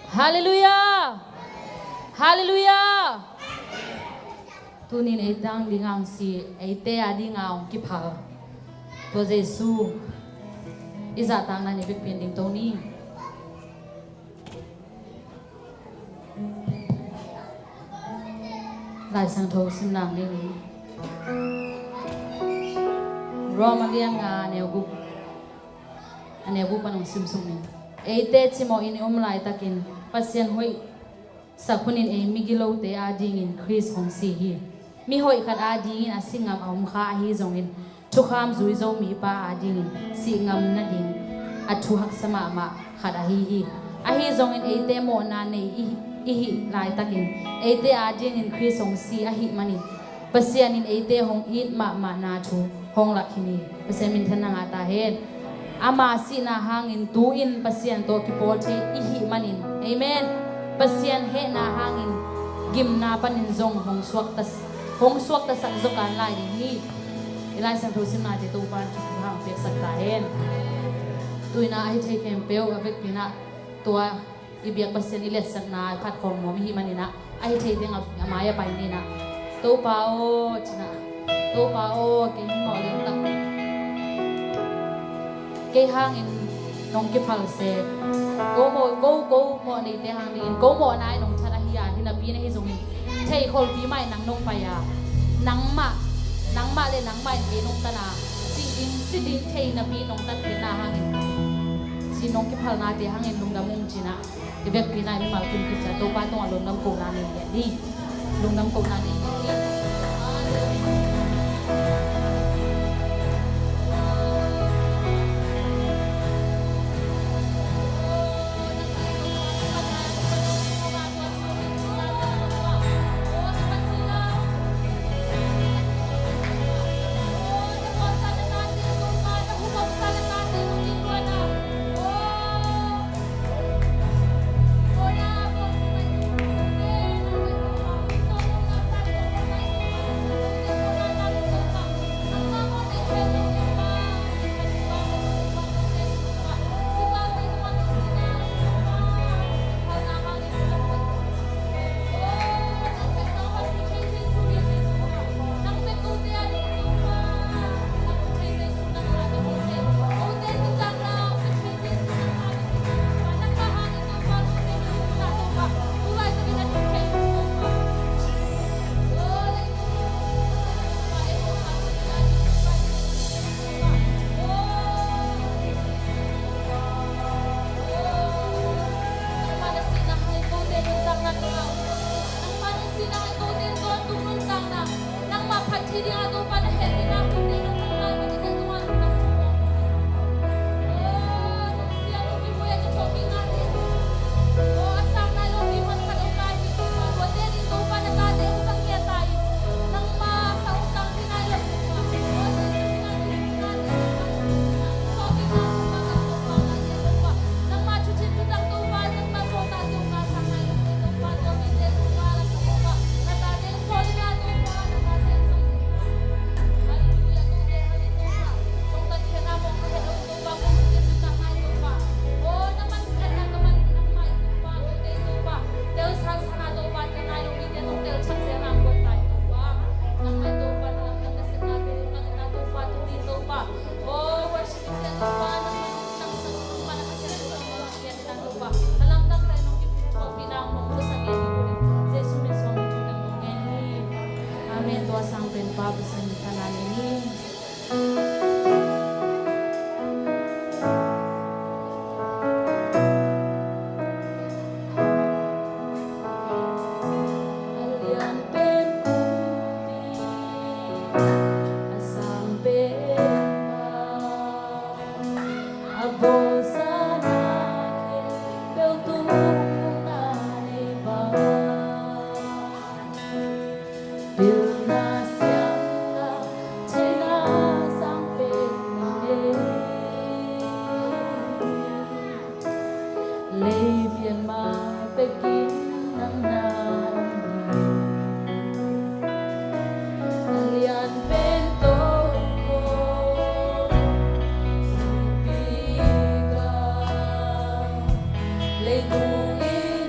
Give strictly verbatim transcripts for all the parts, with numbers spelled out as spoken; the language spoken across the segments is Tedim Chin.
Halleluiah. Halleluiah. Tunin ei dang ding ang si, eite a ding a hong kiphal tua Jesu i zahtakna ni bikpin ding to ni. Lai Siangtho sim nang ni. Rom a lian nga, a neu guk, a neu guk pan hong simsuk ni. Eite cimawh in i om laitakin Pasian hoih sak hunin ei migilote adingin Khrist hong si hi. Mi hoih khat adingin a si ngam a om kha, ahi zongin thukham zui zo mipa adingin sih ngam nading a thu haksa mahmah khat ahi hi. Ahi zongin eite mawhna nei i, i hih laitakin eite adingin Khrist hong si ahih manin Pasian in eite hong it mahmahna thu hong lak hi ni. Pasian minthanna ngah ta hen. Ama sihna hangin tu-in Pasian tawh kipawl thei i hih manin. Amen. Pasian hehna hangin gimna panin zong hong suakta, hong suaktasak zaw kan lai ding hi. I Lai Siangtho simnate Topa in thupi hang piaksak ta hen. Tuinah a hi thei khempeuh a vekpinah tua i biak Pasian i letsakna phat khawm nuam i hih maninah, a hi thei ding a, a mai a pai ninah, Topa aw, cinah, Topa aw, kei hi mawh lem tak, kei hangin nong kiphal se. Ko mawh, ko, ko mawh neite hang dingin ko mawhna in nong that ahi a, hi napi na hi zongin thei kholpi mah in nang nong pai a, nangmah, nangmah le nangmah in kei nong tan a, si ding, si ding thei napi nong tan pen na hangin, si nong kiphalnate hangin lungdam ung cinah. I vekpi-in ah i mimal kim khit ciang Topa tungah lungdam kohna nei lian ni. Lungdam kohna nei lian ni. Amen. Tua sang pen Pa Pasian min thang a nei ni. Pilna siangtho, theihna sang pen na nei. Lei pian mah pekin nang na om hi. A lian pen Topa, sangpi ka, leitung in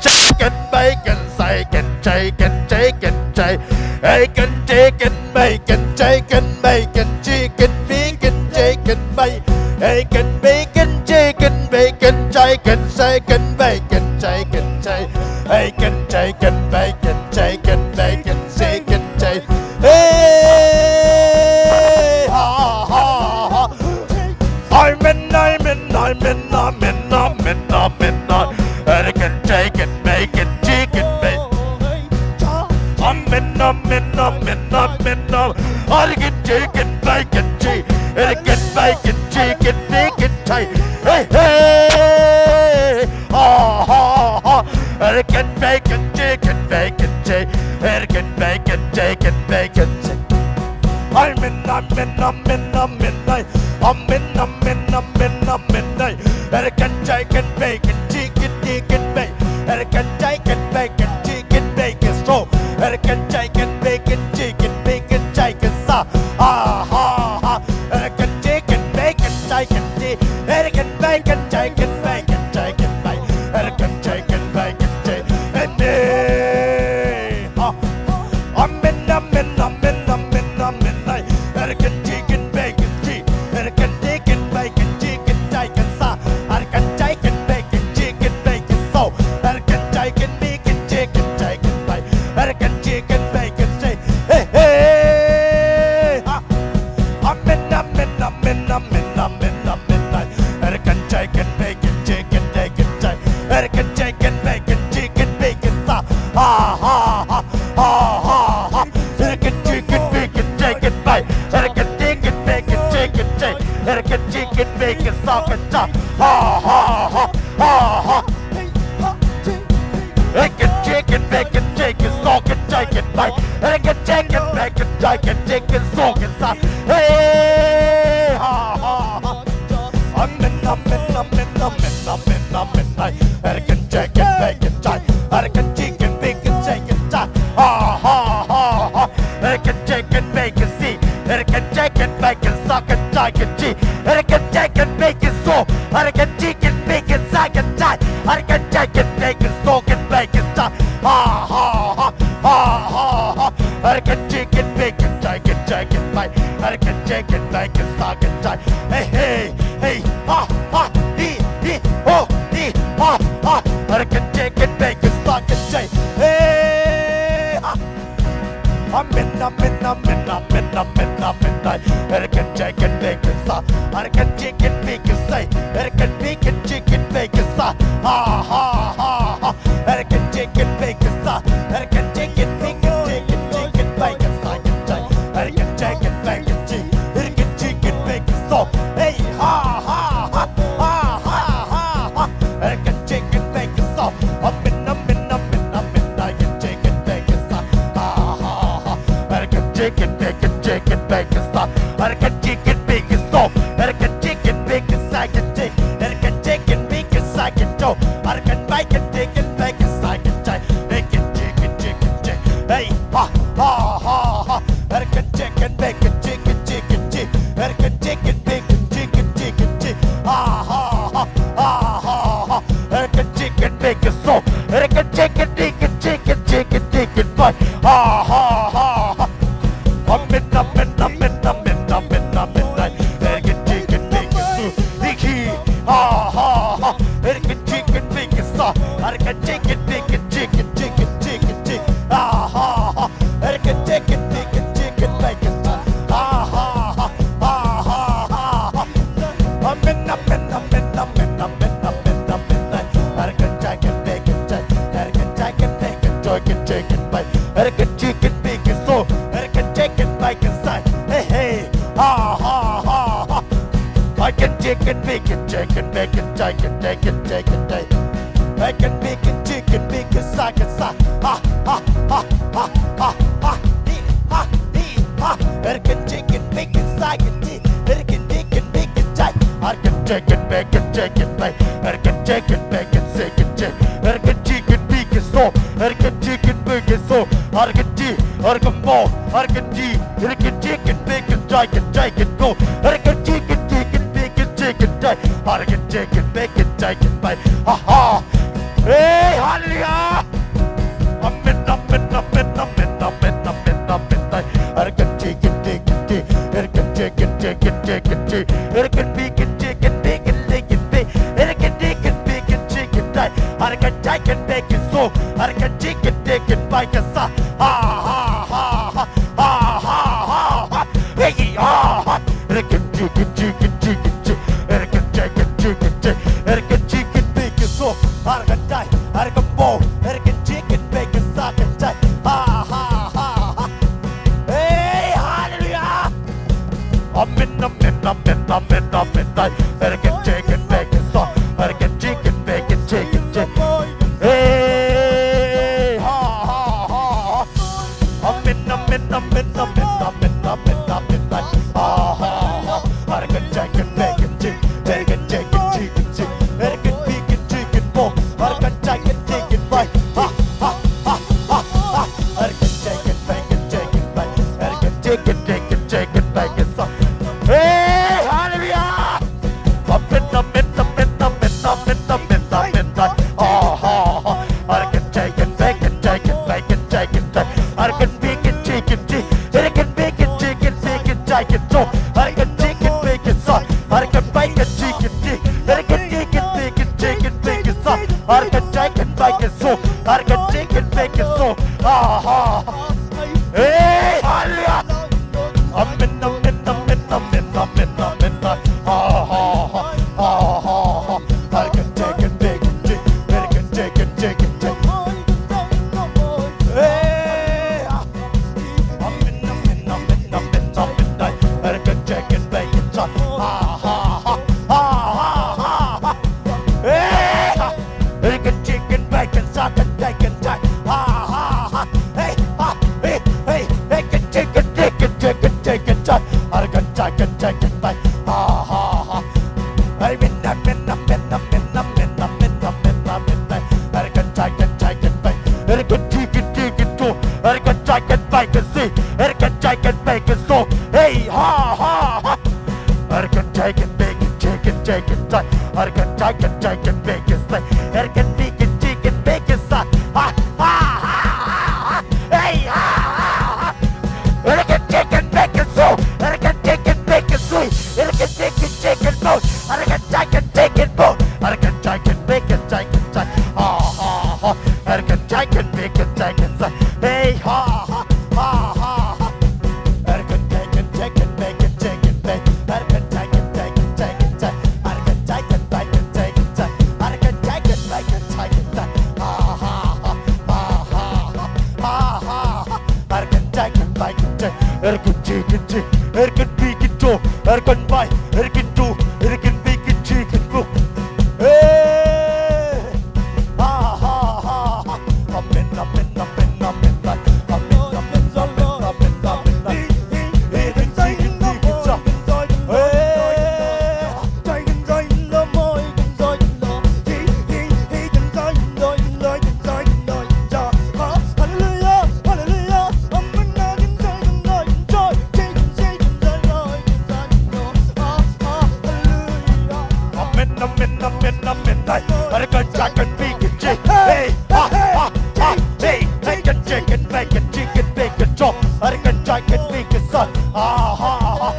chicken, bacon, bacon, chicken, chicken, chicken, bacon, chicken, bacon, chicken, bacon, chicken, bacon, bacon, bacon, chicken, bacon, chicken, bacon, chicken, chicken, bacon, chicken, bacon, chicken, bacon, chicken. Hey, ha, ha, ha. I'm in, I'm in, I'm in, I'm in, I'm in, I'm in, I'm in. Eric and Jake and bacon, chicken, bacon. I'm in, I'm in, I'm in, I'm in, I'm in. Eric and Jake and bacon, chi-, Eric and bacon, chicken, bacon, chi-, hey, hey. Ha, ha, ha. Eric and bacon, chicken, bacon, chi-, Eric and bacon, chicken, bacon, chi-, I'm in, I'm in, I'm in, I'm in, I. I'm in, I'm in, I'm in, I'm in, I. Eric and chicken, bacon, chicken, chicken, bacon. Eric and chicken, bacon, chicken, bacon, so. Eric and chicken, bacon, chicken, bacon, chicken, sa. Ah, ha, ha. Eric and chicken, bacon, chicken, chi-, Eric and bacon, chicken, bacon, chicken, bacon. Eric and chicken, bacon, chi-, and, eh, ha. Amen, amen, amen, amen, amen, ay. Eric and chicken, bacon, chi-, Eric and chicken, bacon, chicken, chicken, sa. Eric and chicken, bacon, chicken, bacon, so. Eric and chicken, bacon, chicken, chicken, bacon. Eric and chicken, bacon, chi-, hey, hey, ha. Amen, amen, amen, amen, amen, amen, ay. Eric and chicken, bacon, chicken, bacon, chi-, Eric and chicken, bacon, chicken, bacon, sa. Ha, ha, ha. Ha, ha, ha. Eric and chicken, bacon, chicken, bacon. Eric and chicken, bacon, chicken, chicken. Eric and chicken, bacon, sa, ka, cha. Ha, ha, ha. Ha, ha. Eric and chicken, bacon, chicken, sa, ka, chicken, bacon. Eric and chicken, bacon, chicken, chicken, sa, ka, cha. Hey, ha, ha, ha. Amen, amen, amen, amen, amen, amen, ay. Eric and chicken, bacon, chai. Eric and chicken, bacon, chicken, chai. Ha, ha, ha, ha. Eric and chicken, bacon, si. Eric and chicken, bacon, sa, ka, chai, ka, chi. Eric and chicken, bacon, so. Eric and chicken, bacon, sa, ka, chai. Eric and chicken, bacon, so, ka, bacon, chai. Ha, ha, ha. Ha, ha, ha. Eric and chicken, bacon, chicken, chicken, bacon. Eric and chicken, bacon, sa, ka, chai. Hey, hey. Hey, ha, ha, hi, hi, ho, hi, ha, ha. Eric and chicken, bacon, sa, ka, chai. Hey, ha. Amen, amen, amen, amen, amen, amen, ay. Eric and chicken, bacon, sa. Eric and chicken, bacon, sa. Eric and bacon, chicken, bacon, sa. Ha, ha, ha, ha. Eric and chicken, bacon, sa. Eric and chicken, bacon, chicken, chicken, bacon, sa, ka, chai. Eric and chicken, bacon, chi-, Eric and chicken, bacon, so. Hey, ha, ha, ha. Eric and chicken, bacon, so. Amen, amen, amen, amen, Eric and chicken, bacon, sa. Ha, ha, ha. Eric and chicken, bacon, chicken, bacon, sa. Eric and chicken, bacon, so. Eric and chicken, bacon, sa, ka, chi-, Eric and chicken, bacon, sa, ka, cho. Eric and bacon, chicken, bacon, sa, ka, chai. Bacon, chicken, chicken, chicken. Hey, ha, ha, ha, ha. Eric and chicken, bacon, chicken, chicken, chi-, Eric and chicken, bacon, chicken, chicken, chi-, ha, ha, ha, ha, ha, ha. Eric and chicken, bacon, so. Eric and chicken, chicken, chicken, chicken, chicken, bye. Ha, ha, ha, ha. Amen, amen, amen, amen, amen, amen, ay. Eric and chicken, bacon, so. Iki, ha, ha, ha. Eric and chicken, bacon, sa. Eric and chicken, bacon, chicken, chicken, chicken, chicken. Ha, ha, ha. Eric and chicken, bacon, chicken, bacon, sa. Ha, ha, ha. Ha, ha, ha, ha. Amen, amen, amen, amen, amen, amen, amen, ay. Eric and chicken, bacon, chicken, Eric and chicken, bacon, chicken, chicken, bacon. Eric and chicken, bacon, so. Eric and chicken, bacon, sa. Hey, hey. Ha, ha, ha, ha. I can chicken, bacon, chicken, bacon, chicken, chicken, chicken, chicken. I can bacon, chicken, bacon, sa, ka, sa. Ha, ha, ha, ha, ha, ha. Hi, ha, hi, ha. Eric and chicken, bacon, sa, ka, chi. Eric and chicken, bacon, chai. Eric and chicken, bacon, chicken, bacon. Eric and chicken, bacon, chicken, chicken. Eric and chicken, bacon, So, and can chicken bacon so, and can tea, and can more, and can tea, and can chicken bacon, chicken, chicken go, and can chicken, chicken bacon, chicken die, and can chicken bacon, chicken bite. Ha ha! Hey, hallelujah! Amen, amen, amen, amen, amen, amen, amen. And can chicken, chicken, chicken, and can chicken, chicken, chicken, chicken, and can bacon, chicken, bacon, chicken, bacon, and can chicken, bacon, chicken die. Arkan jaikan bekin so, arkan jikin dikin bai kasa. Ha ha ha ha ha ha ha ha. Hey ha ha. Arkan jikin jikin jikin jik. Arkan jaikan jikin jik. Arkan jikin bekin so, arkan jai, arkan bo, arkan jikin bekin sa kan jai. Ha ha ha ha. Hey, hallelujah. Amen, amen, amen, amen, amen. Erkin chicken bacon sauce. Erkin chicken bacon chicken chicken. Hey, ha ha ha ha. Amen, amen, amen, amen, amen, amen, amen. Ha ha ha. Erkin chicken bacon chicken, chicken chicken chicken chicken. Erkin bacon chicken bo. Erkin chicken chicken bite. Ha ha ha ha ha. Erkin chicken bacon chicken bite. Erkin chicken chicken chicken bacon sauce. Hey, hallelujah! Amen, amen, amen, amen, amen, amen, amen. Oh, oh, oh. Arkan chicken, bacon, chicken, bacon, chicken, chicken. Arkan bacon, chicken, chicken. Arkan bacon, chicken, bacon, chicken, so. Arkan chicken, bacon, so. Arkan bacon, chicken, chicken. Arkan chicken, bacon, chicken, bacon, so. Arkan chicken, bacon, so. Arkan chicken, bacon, so. Ah, ah. Hey, hallelujah. Amen, amen, amen, amen, amen, amen. Ha, ha, ha, ha, ha, ha. I can take it, take it, take it, take it, take it, take it. Hey, ah. Amen, amen, amen, amen, amen. I can take it, take it, take it. Ha, ha, ha, ha, ha, ha, ha. Hey, ah. Chicken, chicken, bacon, suck and take and take. Ha, ha, ha. Hey, ha, hey, hey, hey, chicken, chicken, chicken, chicken, chicken. Arkan, chicken, chicken, bite. Ha, ha, ha. Hey, minna, minna, minna, minna, minna, minna, minna, minna. Arkan, chicken, chicken, bite. Arkan, chicken, chicken, too. Arkan, chicken, bacon, see. Arkan, chicken, bacon, so. Hey, ha, ha, ha. Arkan, chicken, bacon, chicken, chicken, chicken. Arkan chicken, chicken, bacon, say. Arkan bacon, chicken, bacon, say. Ha, ha, ha, ha. Hey, ha, ha, ha. Arkan chicken, bacon, so. Arkan chicken, bacon, sweet. Arkan chicken, chicken, bone. Arkan chicken, chicken, bone. Arkan chicken, bacon, chicken, say. Ha, ha, ha. Arkan chicken, bacon, chicken, say. Hey, ha, ha, ha, ha, ha. Arkan chicken, chicken, bacon, chicken, bacon. Arkan chicken, chicken, chicken, say. Arkan chicken, bacon, chicken, say. Arkan chicken, bacon, chicken, say. Ha, ha, ha, ha, ha, ha, ha, ha. Arkan chicken, bacon, chicken. Arkan chicken, chicken. Arkan bacon, chicken. Arkan bai. Arkan tu. Arkan bacon, chicken, bone. Hey. Ha, ha, ha, ha. Amen, amen, amen, amen, amen. Amen, amen, amen, amen, amen. Hey. Amen, amen, amen, amen. Arkan chicken, bacon, chicken. Hey, ha, ha, ha. Hey, chicken, chicken, bacon, chicken, bacon, chop. Arkan chicken, bacon, son. Ha, ha, ha.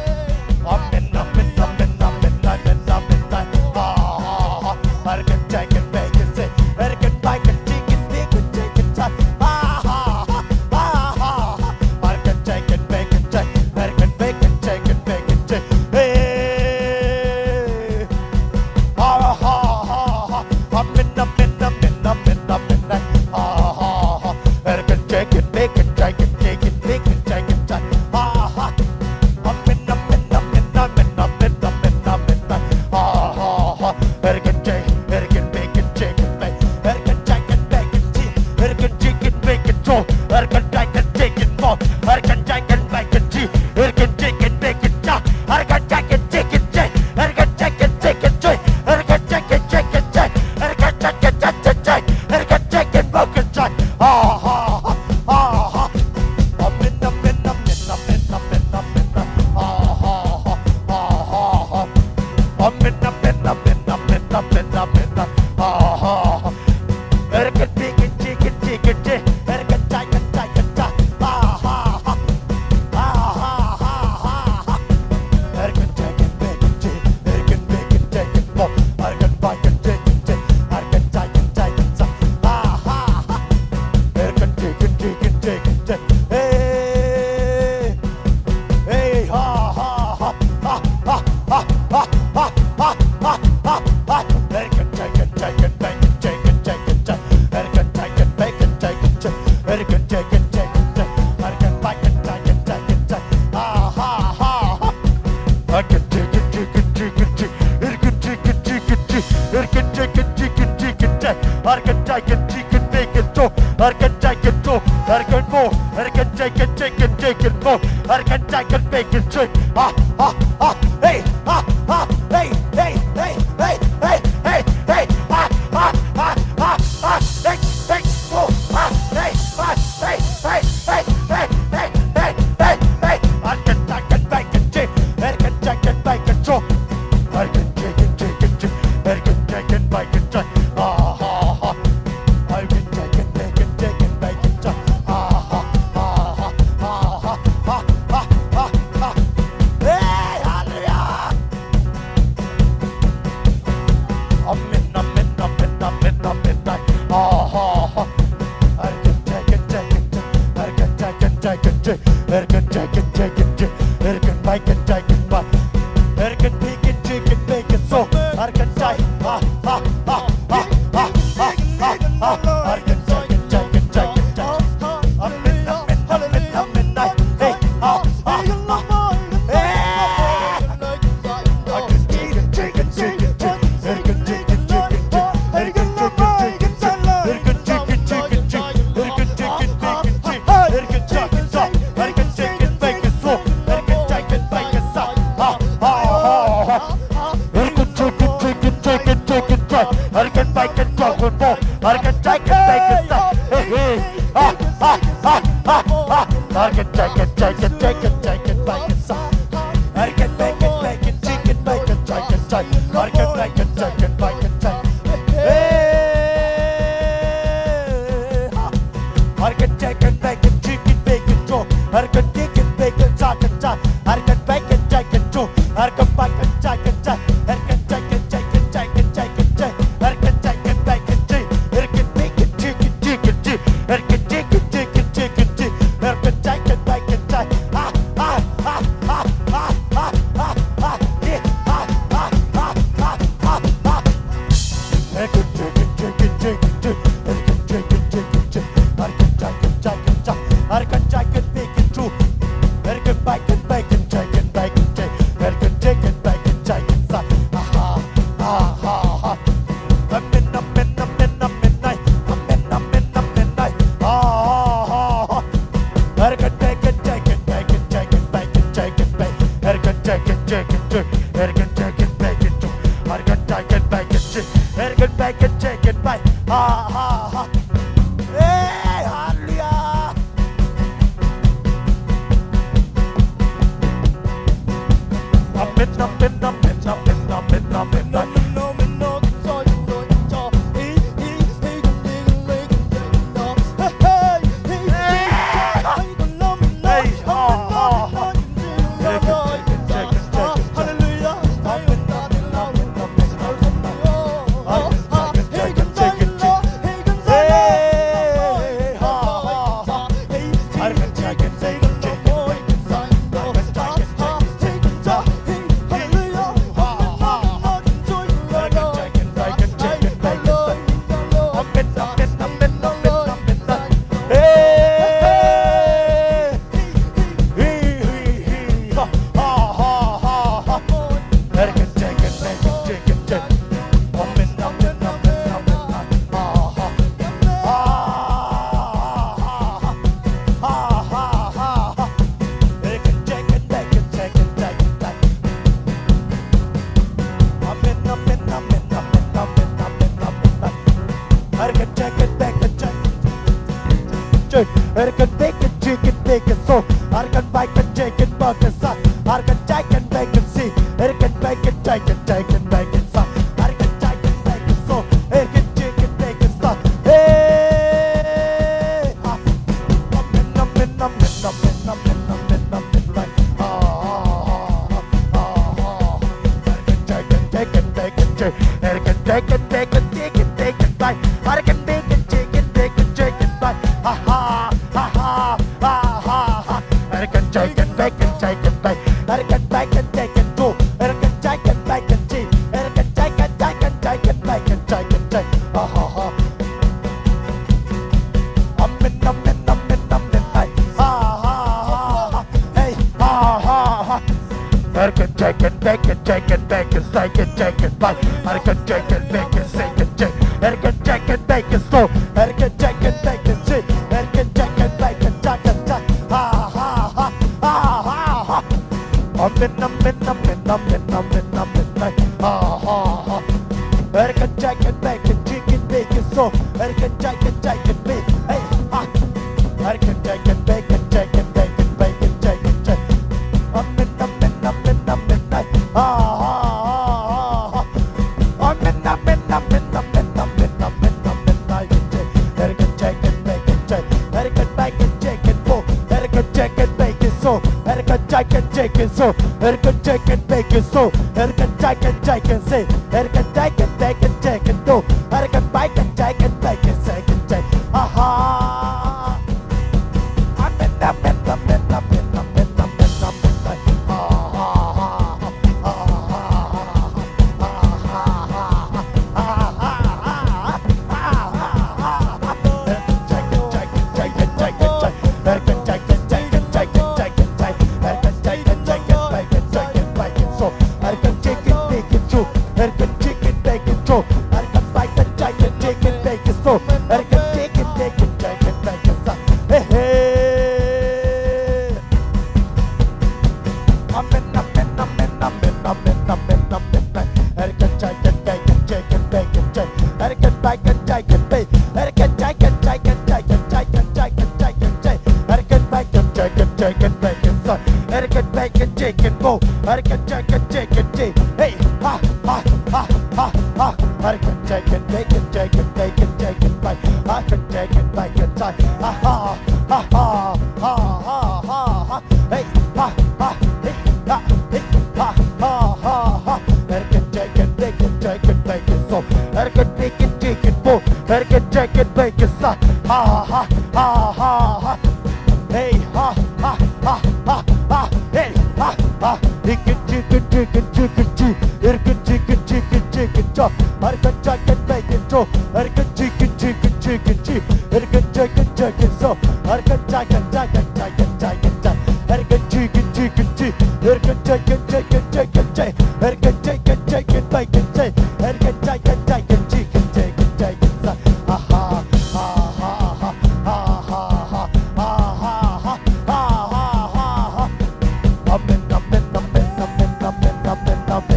Amen, amen, amen, amen, amen, amen. Ha, ha, ha. Arkan chicken, bacon, say. Arkan bacon, chicken, bacon, chicken, son. Ha, ha, ha. Ha, ha, ha. Arkan chicken, bacon, chicken. Arkan bacon, chicken, bacon, chicken. Hey. Ha, ha, ha, ha. Amen, amen, amen, amen, amen. Ha, ha, ha. Arkan chicken, bacon, chicken, chicken, bacon, chicken, chicken. Ha, ha. Amen, amen, amen, amen, amen, amen, amen. Ha, ha, ha. Arkan chicken, arkan bacon, chicken, bacon. Arkan chicken, bacon, chicken. Arkan chicken, bacon, chop. Arkan chicken, chicken, pork. Arkan chicken, bacon, chicken. Arkan chicken, bacon, chop. Arkan chicken, chicken, chicken. Arkan chicken, chicken, chicken. Arkan chicken, chicken, chicken. Arkan chicken, chicken, chicken. Arkan chicken, bacon, chop. Chicken, chicken, bacon, two. Arkan, chicken, two. Arkan, four. Arkan, chicken, chicken, chicken, four. Arkan, chicken, bacon, three. Ah, ah, ah, hey, ah, ah, hey, hey, hey, hey, hey, hey, hey, ah, ah, ah, ah, ah, hey, hey, four, ah, hey, ah, hey, hey, hey, hey, hey, hey, hey, hey. Arkan, chicken, bacon, three. Arkan, chicken, bacon, two. Arkan, chicken, chicken, chicken. Arkan, chicken, bacon, three. Ah, ah, ah. Hey, hallelujah. Amen, amen, amen, amen, amen. Eric and Jack and bacon so. Eric and Jack and bacon shit. Eric and Jack and bacon, Jack and Jack. Ha ha ha ha ha ha. Amen, amen, amen, amen, amen, amen. Ha ha ha. Eric and Jack and bacon, chicken bacon so. Eric and Jack and Jack and me. Hey ha. Eric and Jack and bacon, Jack and bacon, bacon, Jack and Jack. Amen, amen, amen, amen. Ha ha ha ha ha. Amen, amen, amen, amen, amen, amen, amen. Eric and Jack and bacon, Jack. Eric and bacon, Jack and bo. Eric and Jack and bacon so. Eric and Jack and Jack and so. Eric and Jack and bacon so. Eric and Jack and Jack and say. Eric and Jack and bacon, Jack and do. Eric and bacon, Jack and bacon, Jack and Jack. Ha ha. Amen, amen, amen, amen, amen, amen, amen. Ha ha ha. Hey, hey. Amen, amen, amen, amen, amen, amen, amen, amen. Eric and Jack and bacon, Jack and bacon, Jack. Eric and bacon, Jack and bacon. Eric and Jack and Jack and Jack and Jack and Jack and Jack and Jack. Eric and bacon, Jack and Jack and bacon, son. Eric and bacon, Jack and bo. Eric and Jack and Jack and Jack. Hey, ha, ha, ha, ha, ha. Eric and Jack and bacon, Jack and bacon, Jack and bacon. Eric and Jack and bacon, son. Ha, ha, ha, ha, ha, ha, ha, ha. Hey, ha, ha, hey, ha, hey, ha, ha, ha, ha. Eric and Jack and bacon, Jack and bacon, so. Eric and bacon, chicken bo. Eric and Jack and bacon, son. Ha, ha, ha, ha, ha. Hey, ha, ha, ha, ha, ha. Hey, ha, ha. Chicken, chicken, chicken, chicken, chicken. Eric and chicken, chicken, chicken, chop. Eric and Jack and bacon, chop. Eric and chicken, chicken, chicken, chicken. Eric and Jack and Jack and so. Eric and Jack and Jack and Jack and Jack and Jack. Eric and chicken, chicken, chicken. Eric and Jack and Jack and Jack and Jack. Eric and Jack and Jack and bacon, Jack. Eric and Jack and Jack and chicken, chicken, chicken, Jack. Aha, aha, aha, aha, aha, aha, aha, aha, aha. Amen, amen, amen, amen, amen, amen, amen, amen.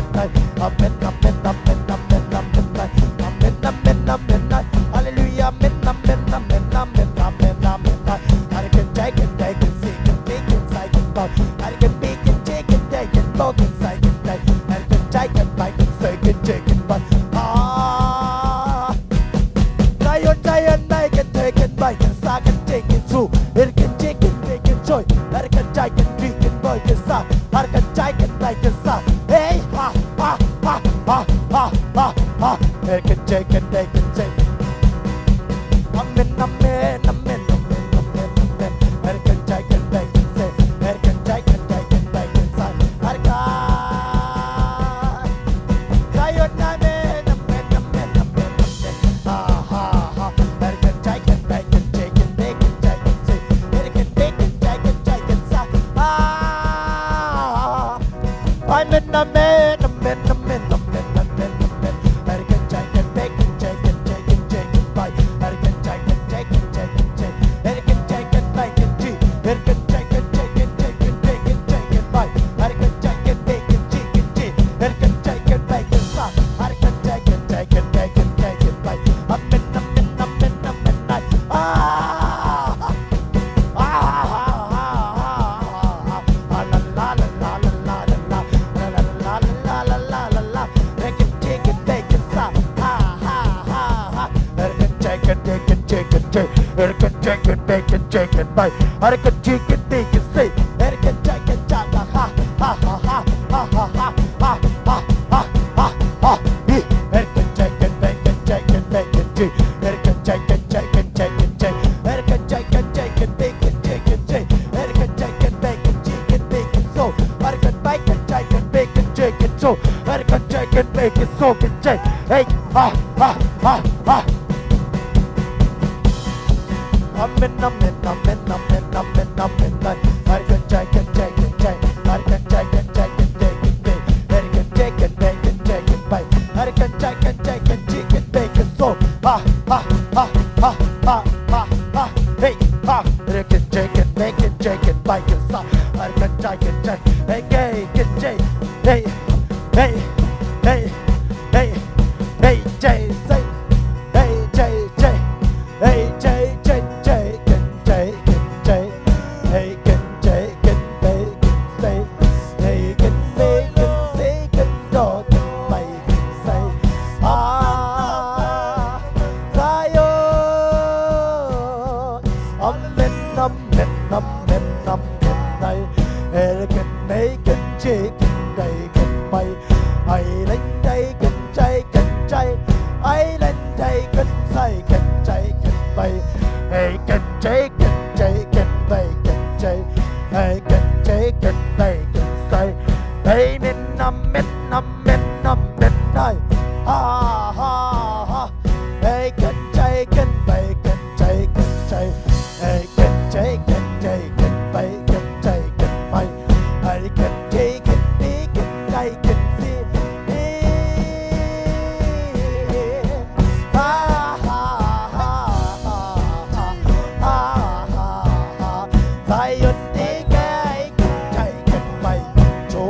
Amen, amen, amen, amen, amen, amen. Amen, amen, amen, amen. Hallelujah, amen, amen, amen, amen, amen, amen, amen. Eric and Jack and bacon, chicken, bacon, chicken, bacon. Eric and bacon, chicken, bacon, bacon, chicken, bacon. Eric and Jack and bacon, chicken, chicken, bacon. Ah. Zion, Zion, bacon, chicken, bacon, chicken, chicken, soup. Eric and chicken, bacon, joy. Eric and Jack and chicken, bacon, sa. Eric and Jack and bacon, sa. Hey, ha, ha, ha. Eric and Jack and bacon, chicken. Amen, amen, amen, amen, amen, amen. Eric and Jack and bacon, chicken. Eric and Jack and bacon, bacon, sa. Eric and Zion, amen, amen, amen, amen, amen. Ha, ha, ha. Bacon, chicken, bacon, chicken, bacon, chicken, chicken. Bacon, bacon, chicken, chicken, sa. Ah. Amen, amen, amen, amen, amen, amen, amen. Bacon, chicken, bacon, chicken, chicken, chicken, bacon. Bacon, chicken, chicken, chicken, chicken. Bacon, chicken, bacon, chicken. Bacon, chicken, chicken, chicken, chicken, chicken, bacon. Bacon, chicken, bacon, chicken, chicken. Bacon, chicken, bacon, sa. Bacon, chicken, chicken, bacon, chicken, bacon. Amen, amen, amen, amen, amen. Ah! Ah, ah, ah, ah, ah, ah, ah, la, la, la. Bacon, chicken, bacon, sa. Ah, ah, ah, ah. Bacon, chicken, bacon, chicken, chicken, chicken, bacon. Bacon, chicken, bacon, chicken, chicken, bacon. Bacon, chicken, bacon, say. Bacon, chicken, chicken, ha, ha, ha, ha. Bacon, chicken, bacon, chicken, bacon, chicken. Bacon, chicken, chicken, chicken, chicken. Bacon, chicken, chicken, bacon, chicken, chicken. Bacon, chicken, bacon, chicken, bacon, so. Bacon, bacon, chicken, bacon, chicken, so. Bacon, chicken, bacon, so, chicken. Hey, ha, ha, ha, ha. Amen, amen, amen, amen, amen, amen. Bacon, chicken, chicken, chicken. Bacon, chicken, chicken, chicken, chicken. Bacon, chicken, bacon, chicken, bacon, chicken, bacon, so. Hey, hey, hey, hey, hey, hey, Jay, say. Hey, Jay, Jay. Hey, Jay, Jay, Jay, Jay, Jay, Jay. Hey, Jay, Jay, Jay, Jay, Jay. Hey, Jay, Jay, Jay, Jay, Jay, Jay, Jay. Ah, Zion. Amen, amen, amen, amen. Hey, Jay, Jay, Jay, Jay, Jay. Ai len dai kan chai kan chai. Ai len dai kan sai kan chai kan bai. Ai kan chai kan chai kan bai kan chai. Ai kan chai kan bai kan sai. Ai men nam men nam men nam men dai. Ha ha ha. Ai kan chai kan bai kan chai kan chai. Ai kan chai kan chai kan bai kan chai kan bai. Ai kan chai kan bi kan dai kan si. Ha ha ha ha ha ha ha. Zion di kai kan chai kan bai kan cho.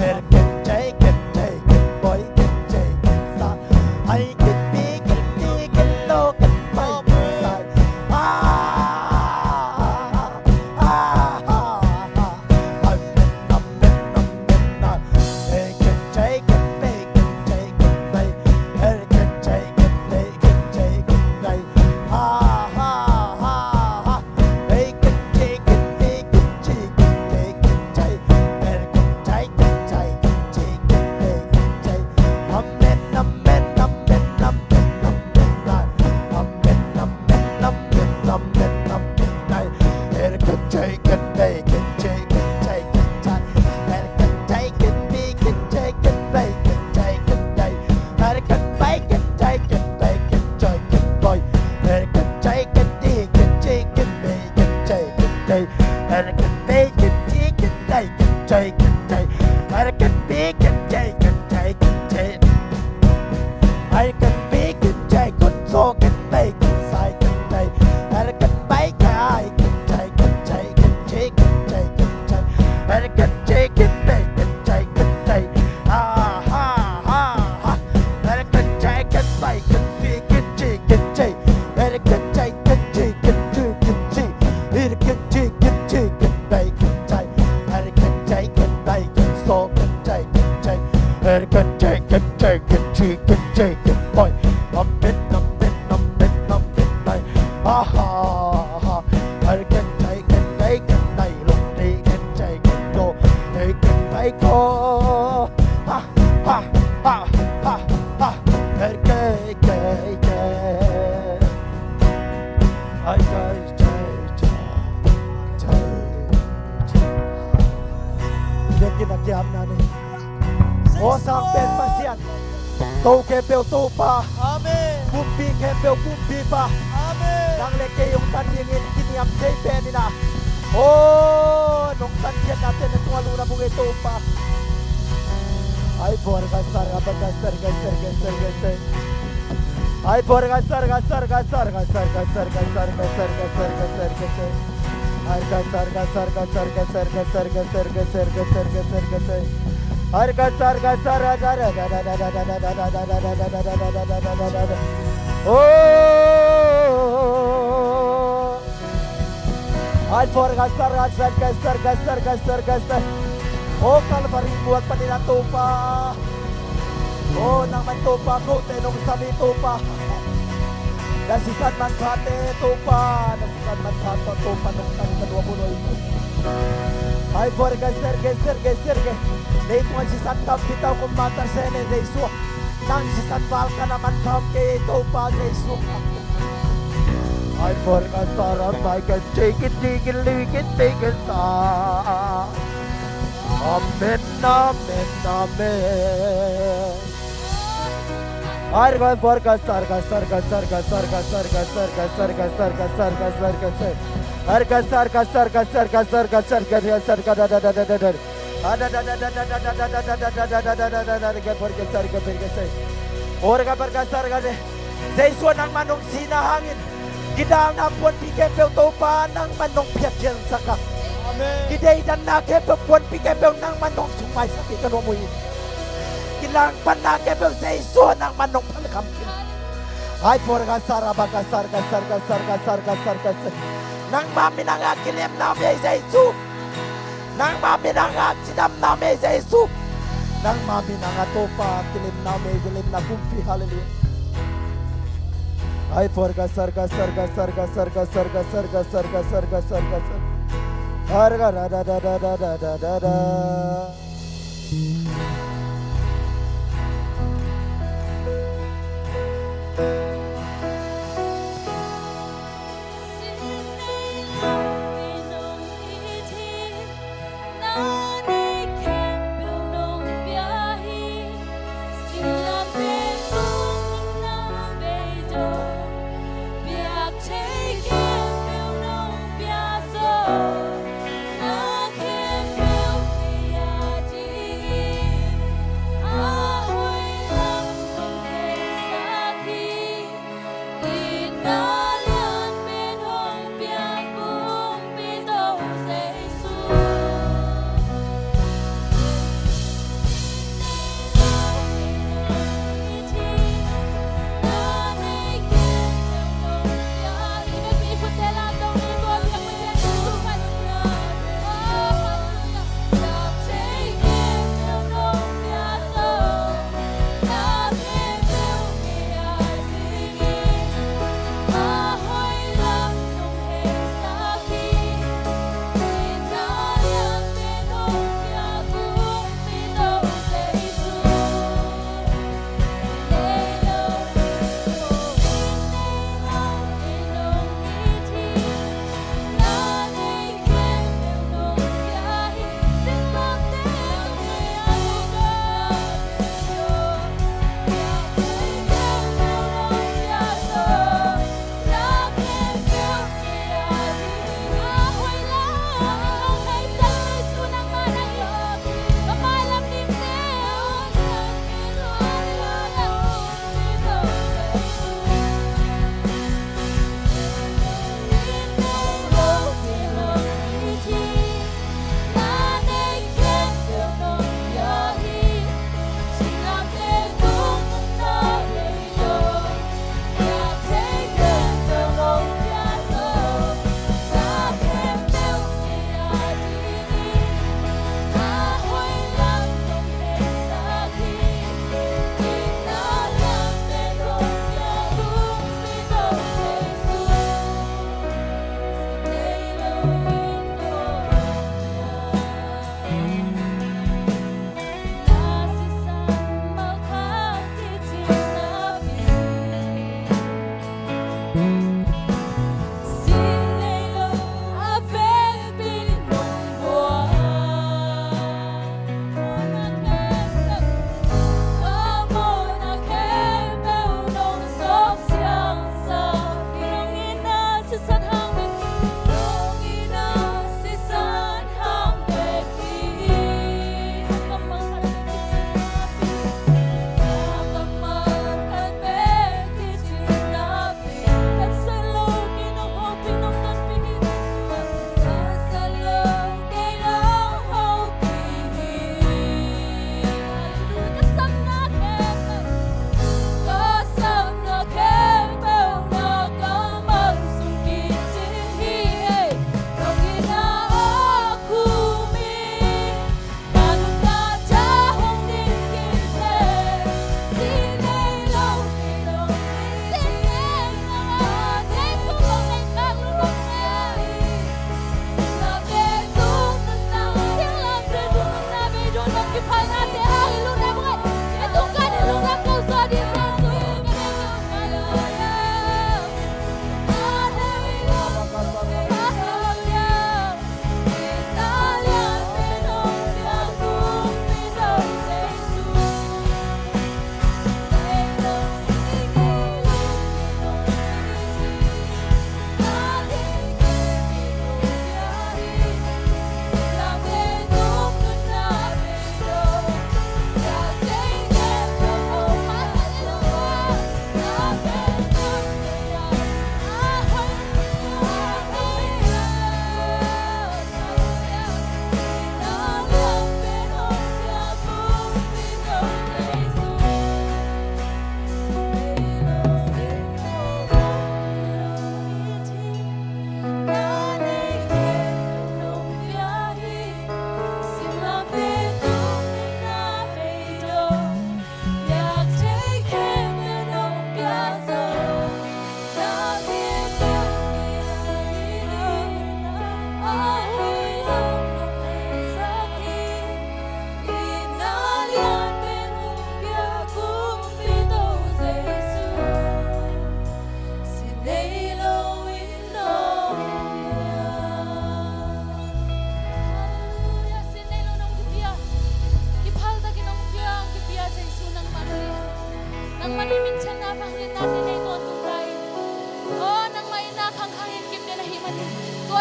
Ai kan chai kan chai kan bai kan chai kan sa. Ai kan bi kan di kan lo kan bai kan sai. Ha ha ha ha. Ai kan bi kan chai kan so kan dai kan sai kan dai. Ai kan bai kan ai kan chai kan chai kan chi kan chai kan chai. Ai kan chi kan dai kan chai kan chai. Ha ha ha ha. Ai kan chai kan bai kan si kan chi kan chai. Ai kan chai kan chi kan chi kan chi. Ai kan chi kan chi kan dai kan chai. Ai kan chai kan bai kan so kan chai kan chai. Ai kan chai kan chai kan chi kan chai kan bai. Amen, amen, amen, amen, amen. Ha ha ha. Ai kan chai kan dai kan dai long dai kan chai kan do. Ai kan bai ko. Ha ha ha ha ha. Ai kan chai kan. Ai kan chai chai chai. Biakinn a kiamna nei. Aw sangpen Pasian, to khempeuh Topa. Amen. Kumpi khempeuh Kumpipa. Amen. Nang le kei hong tan dingin kiniam thei pen in ah. Aw nong tan khiatnate na tua luna bung ei Topa. Ai for ga sar ga ba ga sar ga sar ga sar ga sar. Ai for ga sar ga sar ga sar ga sar ga sar ga sar ga sar ga sar ga sar ga sar. Ai ga sar ga sar ga sar ga sar ga sar ga sar ga sar ga sar ga sar ga sar. Ai ga sar ga sar ga sar. Oh. Ai for ga sar ga sar ga sar ga sar ga sar ga sar. Oh Kalvari mual panin ah Topa. Oh nangmah in Topa kote nong sam hi Topa. Na sisan manphate Topa, na sisan manphate Topa nong sam hi ka dua bulo hi. Ai for ga sar ga sar ga sar ga. Leitung a sisan tampi tawh kum mata se ne Jesu. Nang sisan val ka na man kham kei Topa Jesu. Ai for ga sar a bai kan chai kan chi kan lui kan bei kan sa. Amen, amen, amen. Ai ga for ga sar ga sar ga sar ga sar ga sar ga sar ga sar ga sar ga sar ga sar ga sar. Ai ga sar ga sar ga sar ga sar ga sar ga sar ga da da da da da da. Jesu nangmah nong sihna hangin kidalna puanpi khempeuh Topa nangmah nong piakkhiatsak a. Kideidanna khempeuh, puanpi khempeuh nangman nong sung maisak hi ka nuam uh hi. Kilangpanna khempeuh Jesu nangman nong phalkham khin. Ai forga sarabaka sarga sarga sarga sarga sarga sarga. Nangma minanga kilemna mei Jesu. Nangma minanga cidamna mei Jesu. Nangma minanga Topa kilemna mei, kilemna kumpi. Hallelujah. Ai forga sarga sarga sarga sarga sarga sarga sarga sarga sarga sarga. Arga da da da da da da da da.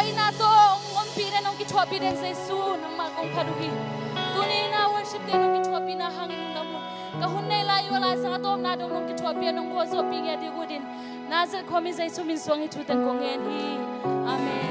Ina tawh hong ompih den, hong kithuahpih den Jesu, nangmah kong phat uh hi. Tuni ina worship te nong kithuahpihna hangin lungdam uh. Ka hun nei lai uh a, Lai Siangtho a tawpna dong nong kithuahpih a, nong khualzawhpih ngiat ding uh din, Nazareth khuami Jesu min suang hih thu teng kong ngen hi. Amen.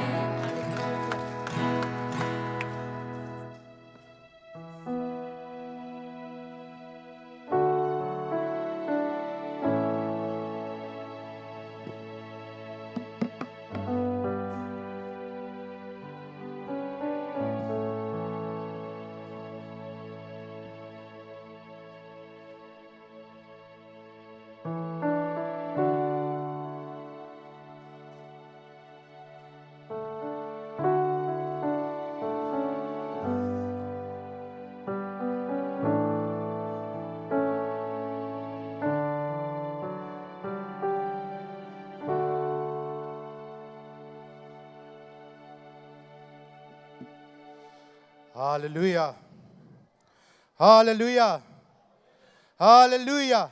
Halleluiah. Halleluiah. Halleluiah.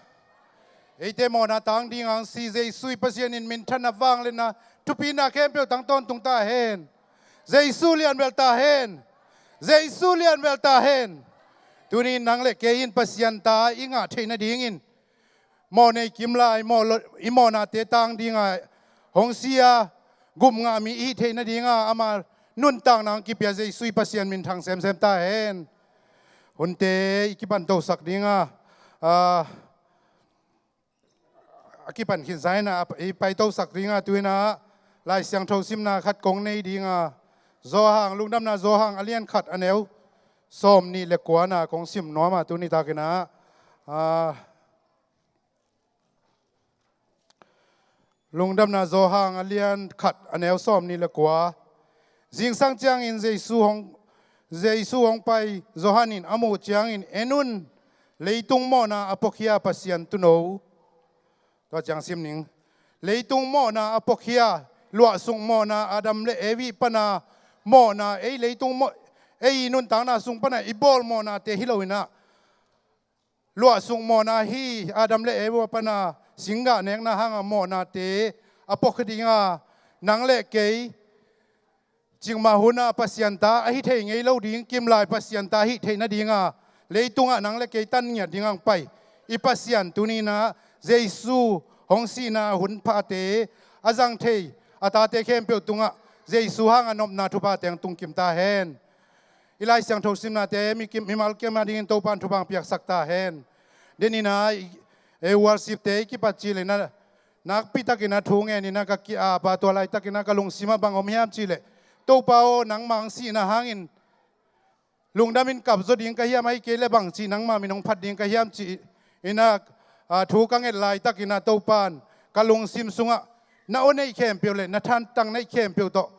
Eite mawhna tang ding a hong si Jesu i Pasian in minthanna, vangliatna, thupina khempeuh tang tawntung ta hen. Jesu lianbel ta hen. Jesu lianbel ta hen. Tuni in nang le kei in Pasian ta i ngah theih nadingin mawh nei kim lai, mawh lo-, i mawhnate tang dinga hong si a, gum ngah mi i hih theih nadinga ama nuntakna hong kipia Jesu i Pasian minthang semsem ta hen. Hunte i kipan tosak dinga, a, a kipan khinsa ina, i pai tosak dinga tu ina Lai Siangtho simna khat kong nei dinga, Johan, Lungdamna Johan a lian khat a neu sawm nih le kuana kong sim nuam a, tuni tak ina, a, Lungdamna Johan a lian khat a neu sawm nih le kua. Zingsang ciangin Jesu hong, Jesu hong pai, Johan in a muh ciangin, "En un, leitung mawhna a puakhia Pasian Tuuno." Tua ciang sim ning. Leitung mawhna a puakhia, luahsuk mawhna, Adam le Evi pana mawhna, ei leitung mawh, ei nuntakna sung pana i bawl mawhnate hi lo ina, luahsuk mawhna hi, Adam le Eva pana singgah nekna hanga mawhnate a puakhia dinga, nang le kei cikmah huna Pasian ta ahi thei ngei lo ding, kimlai Pasian ta hih theih nadinga leitungah nang le kei tan ngiat dinga hong pai i Pasian tuni ina Jesu hong sihna hun phate a zang thei a tate khempeuh tungah Jesu hanga nopna thuphate hong tungkim ta hen. I Lai Siangtho simnate mi kim, mimal kim a dingin Topan thupha hong piaksak ta hen. Den ina, e, worship te i kipat cih le ina, nakpi takin a thu ngen ina ka ki-ap a, tua laitak ina ka lungsim ah bang om hiam cih le, Topa aw, nangmah hong sihna hangin lungdamin kap zaw ding ka hiam, ahih kei le bangci nangmah min hong phat ding ka hiam cih ina, a, thu ka nget laitak ina Topan ka lungsim sungah na aw neih khempeuh le na thatang neih khempeuh tawh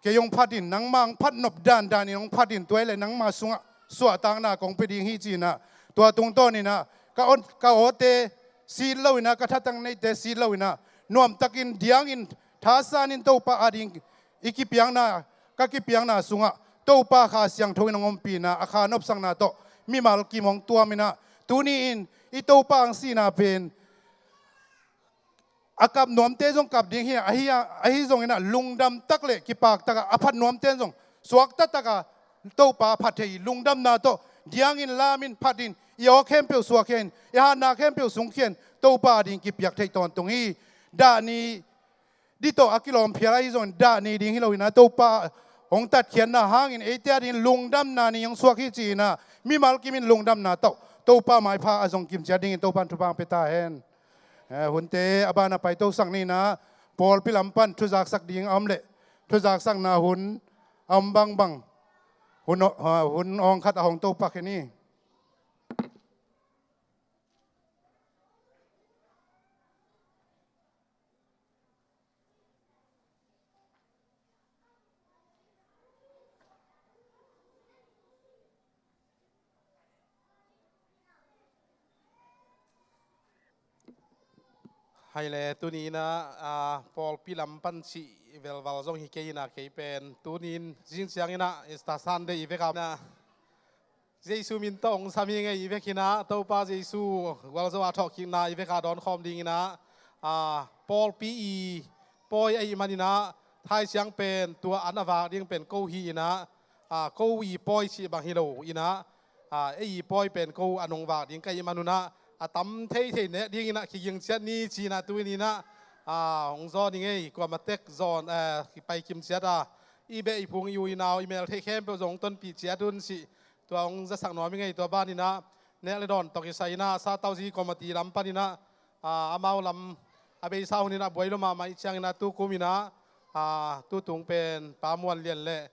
kei hong phat in, nangmah hong phat nop dandan in hong phat in, tua hi le nangmah sungah suahtakna kong pia ding hi ci ina, tua tungtawn ina ka aw, ka awte sit lo ina, ka thatang neihte sit lo ina, nuamtakin diangin thasanin Topa ading i kipiakna, ka kipiakna sungah Topa Kha Siangtho in hong ompihna, a kha nopsakna tawh mimal kim hong tuam ina, tuni in i Topa hong sihna pen a kap nuamte zong kap ding hi, ahi, ahi zong ina lungdam tak le kipak taka a phat nuamte zong suakta taka Topa phat thei, lungdamna tawh diangin lamin phat in, i aw khempeuh suakkhia in, i hatna khempeuh sungkhia in, Topa ading kipiak thei tawntung hi. Dah ni ding tawh a kilawm phial ahi zong dah ni ding hi lo ina, Topa hong tatkhiatna hangin eite adingin lungdamna ni hong suak hi ci ina, mimal kimin lungdamna tawh Topa maipha a zong kimciat dingin Topan thupha hong pia ta hen. Eh, hunte a bana paitosak ni ina, pawlpi lam pan thuzaksak ding a om le, thuzaksakna hun a om bangbang, hun aw-, ah, hun awng khat a hong topak hi ni. Hai le, tuni ina, ah, pawlpi lam pan cih velval zong hi kei ina, kei pen tuni in zing ciang ina Easter Sunday i vekna Jesu min tawh hong sam hi ing ei, i vek ina Topa Jesu gualzo a thawhkikna i vek a dawn khawm ding ina, a, pawlpi i pawi ahih man ina, Thaisiang pen tua an a vak ding pen ko hi inah, a, ko i pawi cih bang hi lo inah, a, ei i pawi pen ko a nong vak ding ka hih manunah a tam theithei nek dinginah kiging ciat ni cinah tu-in inah, a, hong zawn i ngei kuama tek zawn, a, kipai kim ciat a, i beh i phung i u i nau i mel theih khempeuh zong hong tonpih ciat un cih tua hong zasak nuam i ngei. Tua baninah nek le dawn tawh kisai inah Satauzi committee lam paninah, a, amau lam a beisa huninah buai lua mahmah ih cianginah tu kuminah, a, tutung pen Pa Muan Lian le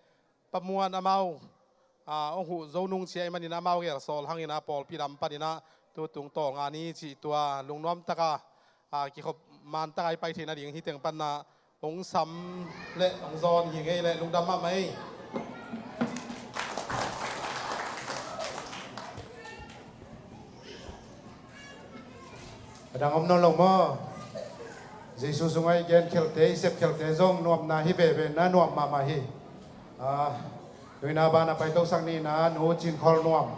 Pa Muan amau, a, hong huh zo nung cia i manin amau gelsawl hanginah pawlpi lam paninah tutung tawlnga ni cih tua lungnuam taka, a, kikhop man taka i pai theih nading hih teng panah hong sam le hong zawn hi ngei le lungdam mahmah ei. A dang om nawn lo maw? Jesu sungah i gen khialte, i sep khialte zong nuamna hi veve na, nuam mahmah hi. A, tuina bana paitosak nina Nu Cin Khol Nuam,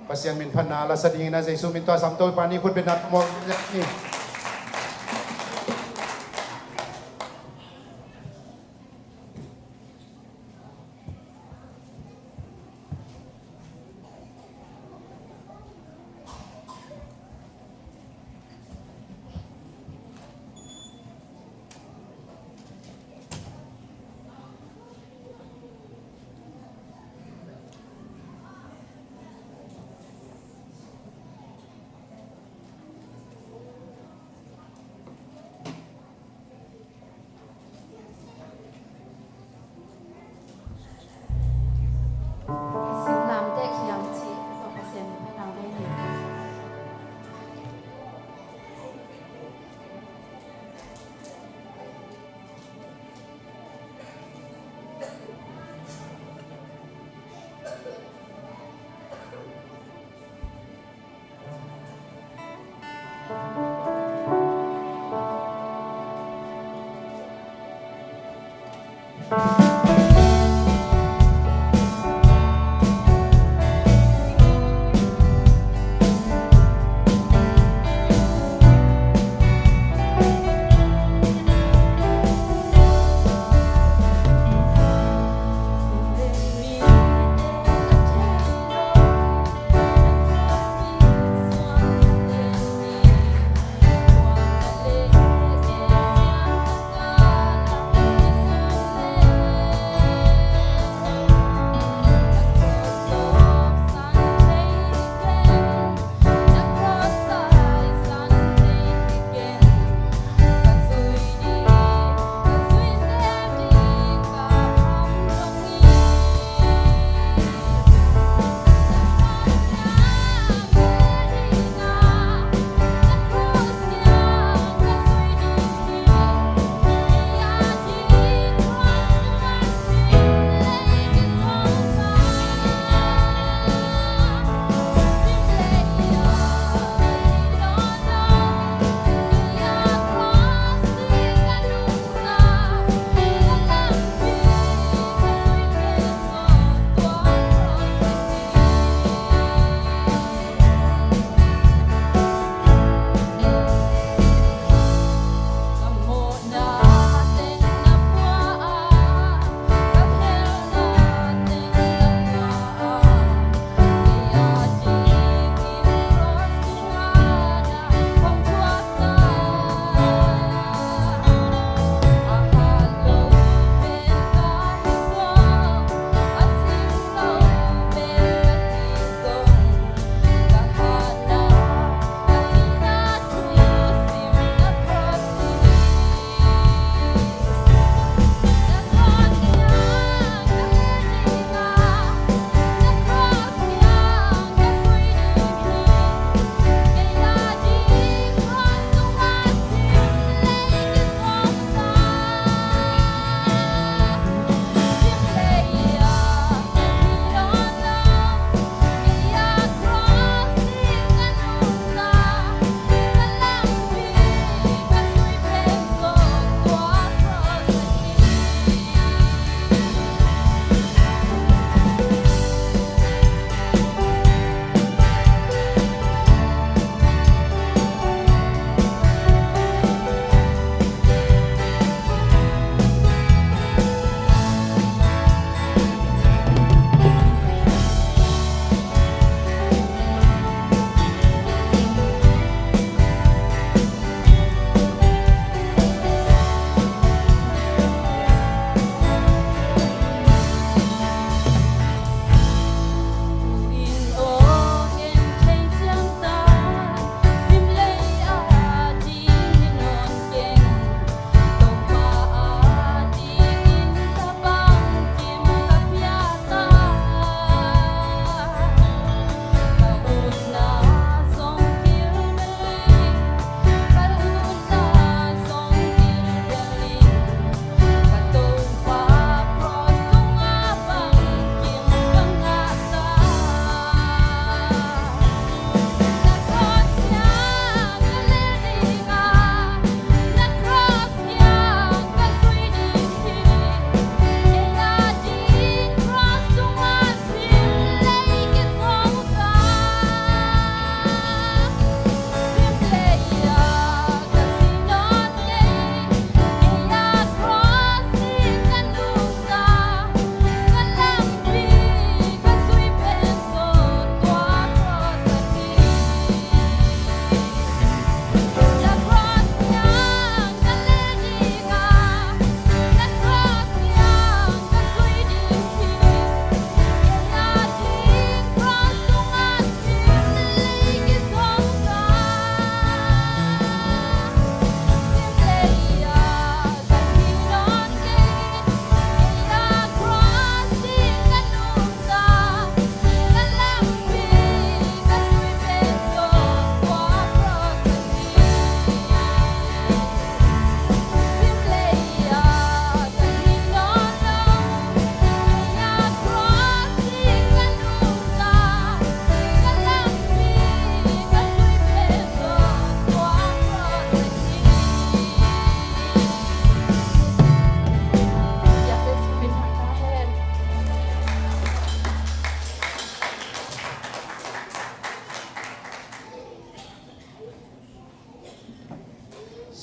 Pasian min phatna la sa dingina Jesu min tua sam to i pa ni khut betna mawl ni.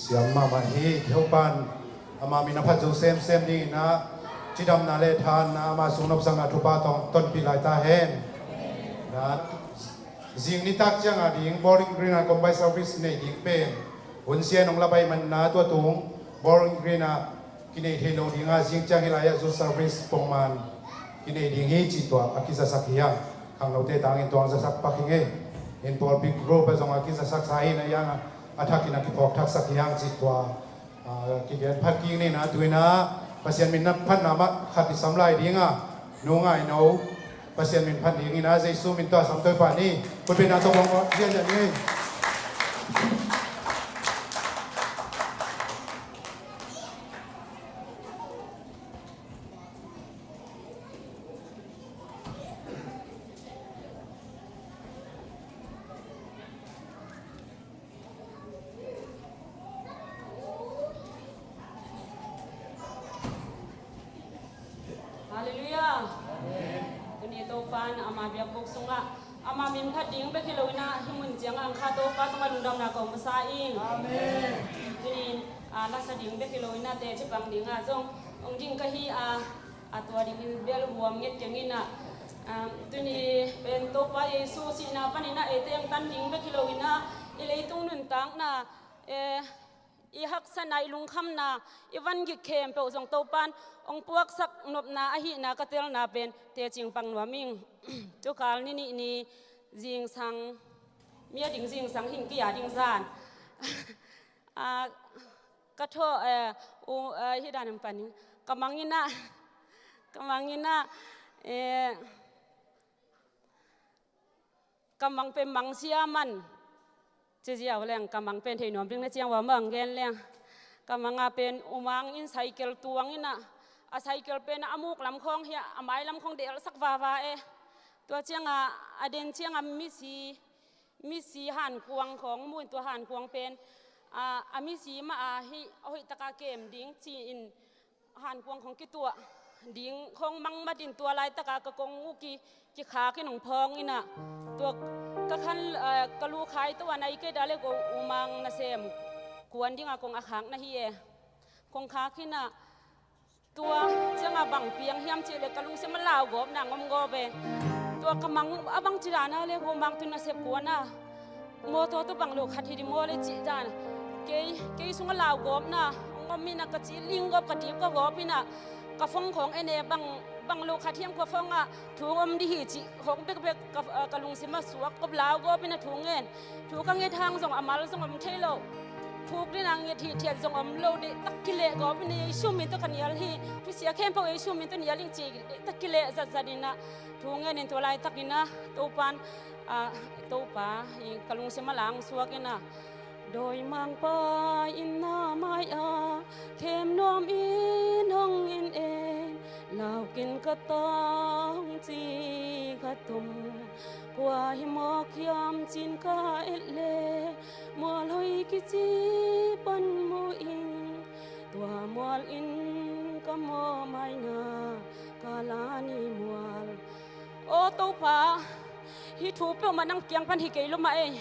Siam mahmah hi. Topa'n ama min a phat zo semsem dingin ah cidamna le thahatna ama sung nopsakna thupha tawh tonpih lai ta hen. Na zing nitak ciang a ding Bowling Green a combined service nei ding pen hun sia nong la bai manna tua tung Bowling Green a kinei thei lo ding a, zing ciang hi lai ah youth service pongman kinei ding hi cih tua a kizasak hi hang. Khangnote tangin tua hong zasak pak hi ing ei. In pawlpi group ah zong a kizasak sa hi na hiang a, a thakin a kiphawk thaksak hi hang cih tua, ah, kigen phat kik ni. Na tu-in ah Pasian min a phatna mah khat i sam lai ding a, nu Ngai No Pasian min phat dingin ah Jesu min tawh sam Topa ni. Khutbetna tawh bawng ziahziah ni. Halleluiah. Tuni Topa'n ama biakbuk sungah ama min phat ding bek hi loin ah hih mun ciangah ang kha Topa tungah lungdamna ko masa ing. Amen. Tuni, ah, lasa ding bek hi loin ah teci pang dingah zong hong ding ka hi a, a tua dingin bel huam nget keng in ah, ah, tuni pen Topa Jesu sihna panin ah eite hong tan ding bek hi loin ah i leitung nuntakna, eh, i haksatna, i lungkhamna, i vangik khempeuh zong Topa'n hong puaksak nopna ahihna ka telna pen teci pang nuam ing. Tukal ni nih ni zingsang, mi a ding zingsang hi ing, kei a ding zan. Ah, ka thaw, eh, u, eh, hi dan hong pan ing. Ka mang in ah, ka mang in ah, eh, ka mang pen mang sia man. Ci ziau leng ka mang pen thei nuam ding na ciang ua mang gen leng. Ka mang a pen U Mang in cycle tuang in ah, a cycle pen a muk lam khawng hi a, a mai lam khawng delsak vava e. Tua ciangah a den ciangah misi, misi hankuang khawng mu in tua hankuang pen, a, a misi mah a hi, a hoih taka kem ding ci-in hankuang khawng kituah ding khawng mangmat in tua laitaka ka kong uh ki, kikhak in hong phawng in ah tua ka khan, eh, ka lu khai to a nai kei da le ko U Mang nasem kuan dingah kong a khak na hi e. Kong khak in ah tua ciangah bang piang hiam cih le ka lungsim a lau gawpna ngom gawp e. Tua ka mang a bang ci dan a le U Mang tu nasep kuan a mawtaw tu bang lo khat hi di maw le cih dan. Kei, kei sungah lau gawpna ngom in ah ka ci ling gawp, ka dip ka gawp in ah ka phone khawng en e, bang, bang lo khat hiam ka phone ah thu om di hi cih khawng bekbek ka, ka lungsim ah suak kop lau gawp in ah thu ngen. Thu ka nget hang zong a mal zong om thei lo. Phuk ding a nget hi thiat zong om lo, deihtak kileh gawp in ah Jesu min tawh ka nial hi. Thusia khempeuh Jesu min tawh nial ing ci deihtak kileh zatzat in ah thu ngen in tua laitakin ah Topa'n, ah, Topa in ka lungsim a lang suak in ah, dawimangpa in na mai-ah khem nuam in hong en en, lau ken ka tang ci ka tom. Kua hi mawk hiam cin ka et le, mual hoih kici pan mu ing. Tua mual in ka mawh maina ka la ni mual. Aw Topa, hih thu peuhmah nang kiang pan hi kei lo mah ei.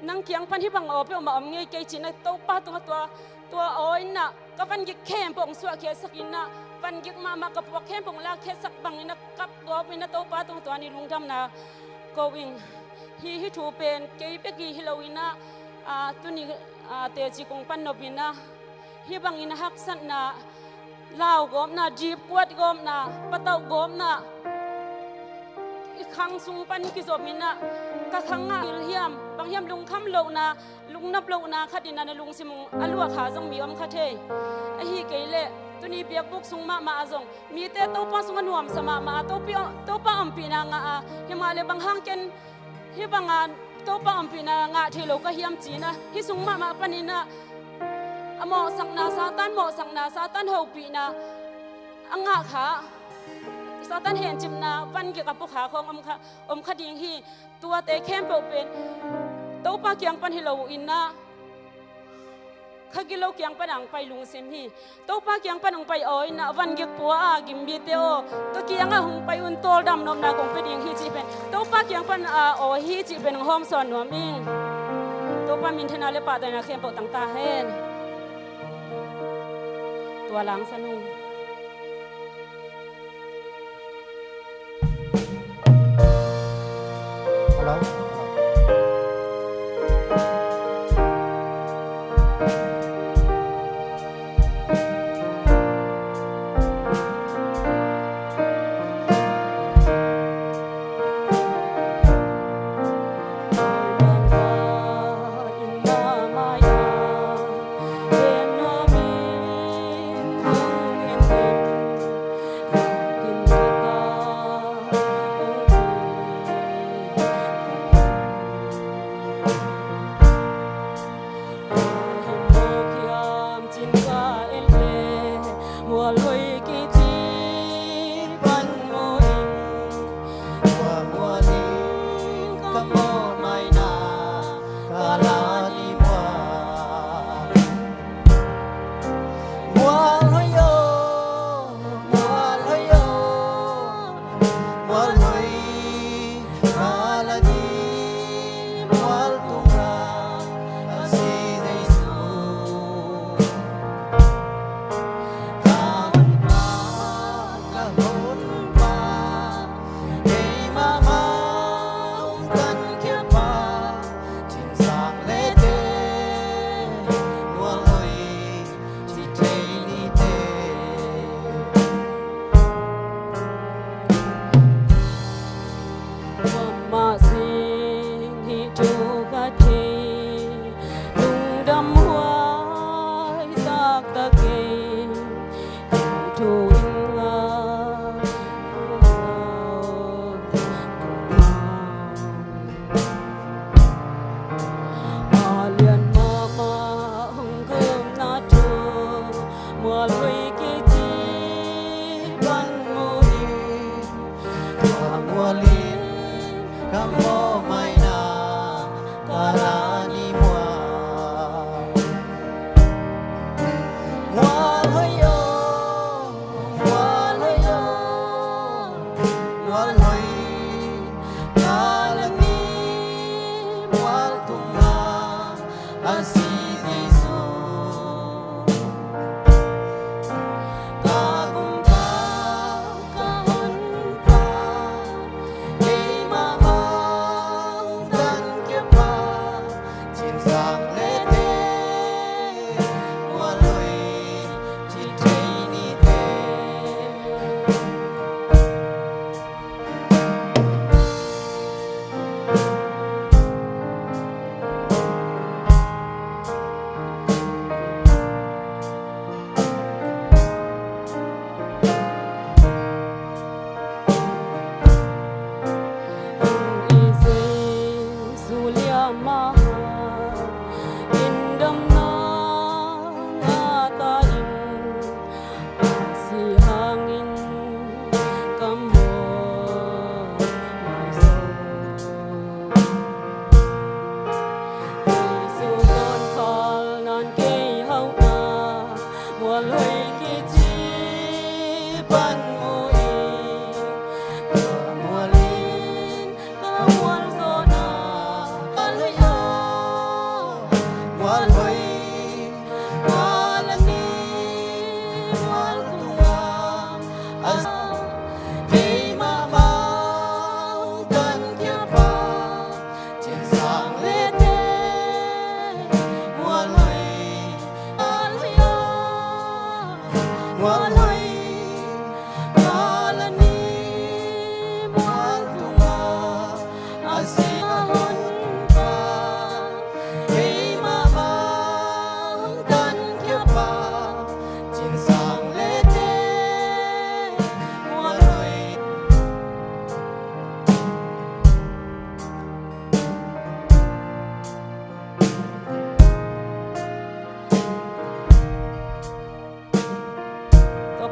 Nang kiang pan hih bang aw peuhmah om ngei kei cin ah Topa tungah tua, tua aw in ah ka vangik khempeuh hong suahkhiatsak in ah, vangik mahmah ka puak khempeuh hong lakkhiatsak bangin ah kap gawp in ah Topa tungah tua ni lungdamna ko ing. Hih, hih thu pen kei bek hi, hi lo in ah, ah, tuni, ah, teci kong pan nop in ah hih bangin a haksatna, lau gawpna, dipkuat gawpna, patauh gawpna i khang sung pan kizom in ah ka khang ah hil hiam, bang hiam lungkham lohna, lungnop lohna khat in ah na lungsim a luah kha zong mi om kha thei. Ahi kei leh tuni biakbuk sung mahmah ah zong mite Topa sungah nuamsa mahmah a, Topi, Topa ompihna ngah a, hi mah le bang hang ken hih banga Topa ompihna ngah thei lo ka hiam cin ah hih sung mahmah panin ah a mawhsakna, Satan mawhsakna, Satan hopihna a ngah kha, Satan hencipna vangik a pua kha khawng om kha, om kha ding hi. Tuate khempeuh pen Topa kiang pan hi lo in ah kha gilo kiang pan ang pai lungsim hi. Topa kiang pan ang pai aw in ah vangik pua a gim mite aw, ka kiangah hong pai un, tawldam nopna kong pia ding hi cih pen Topa kiang pan a aw hi cih pen ang hawmsawn nuam ing. Topa minthanna le pahtawina khempeuh tang ta hen. Tua langsan ung.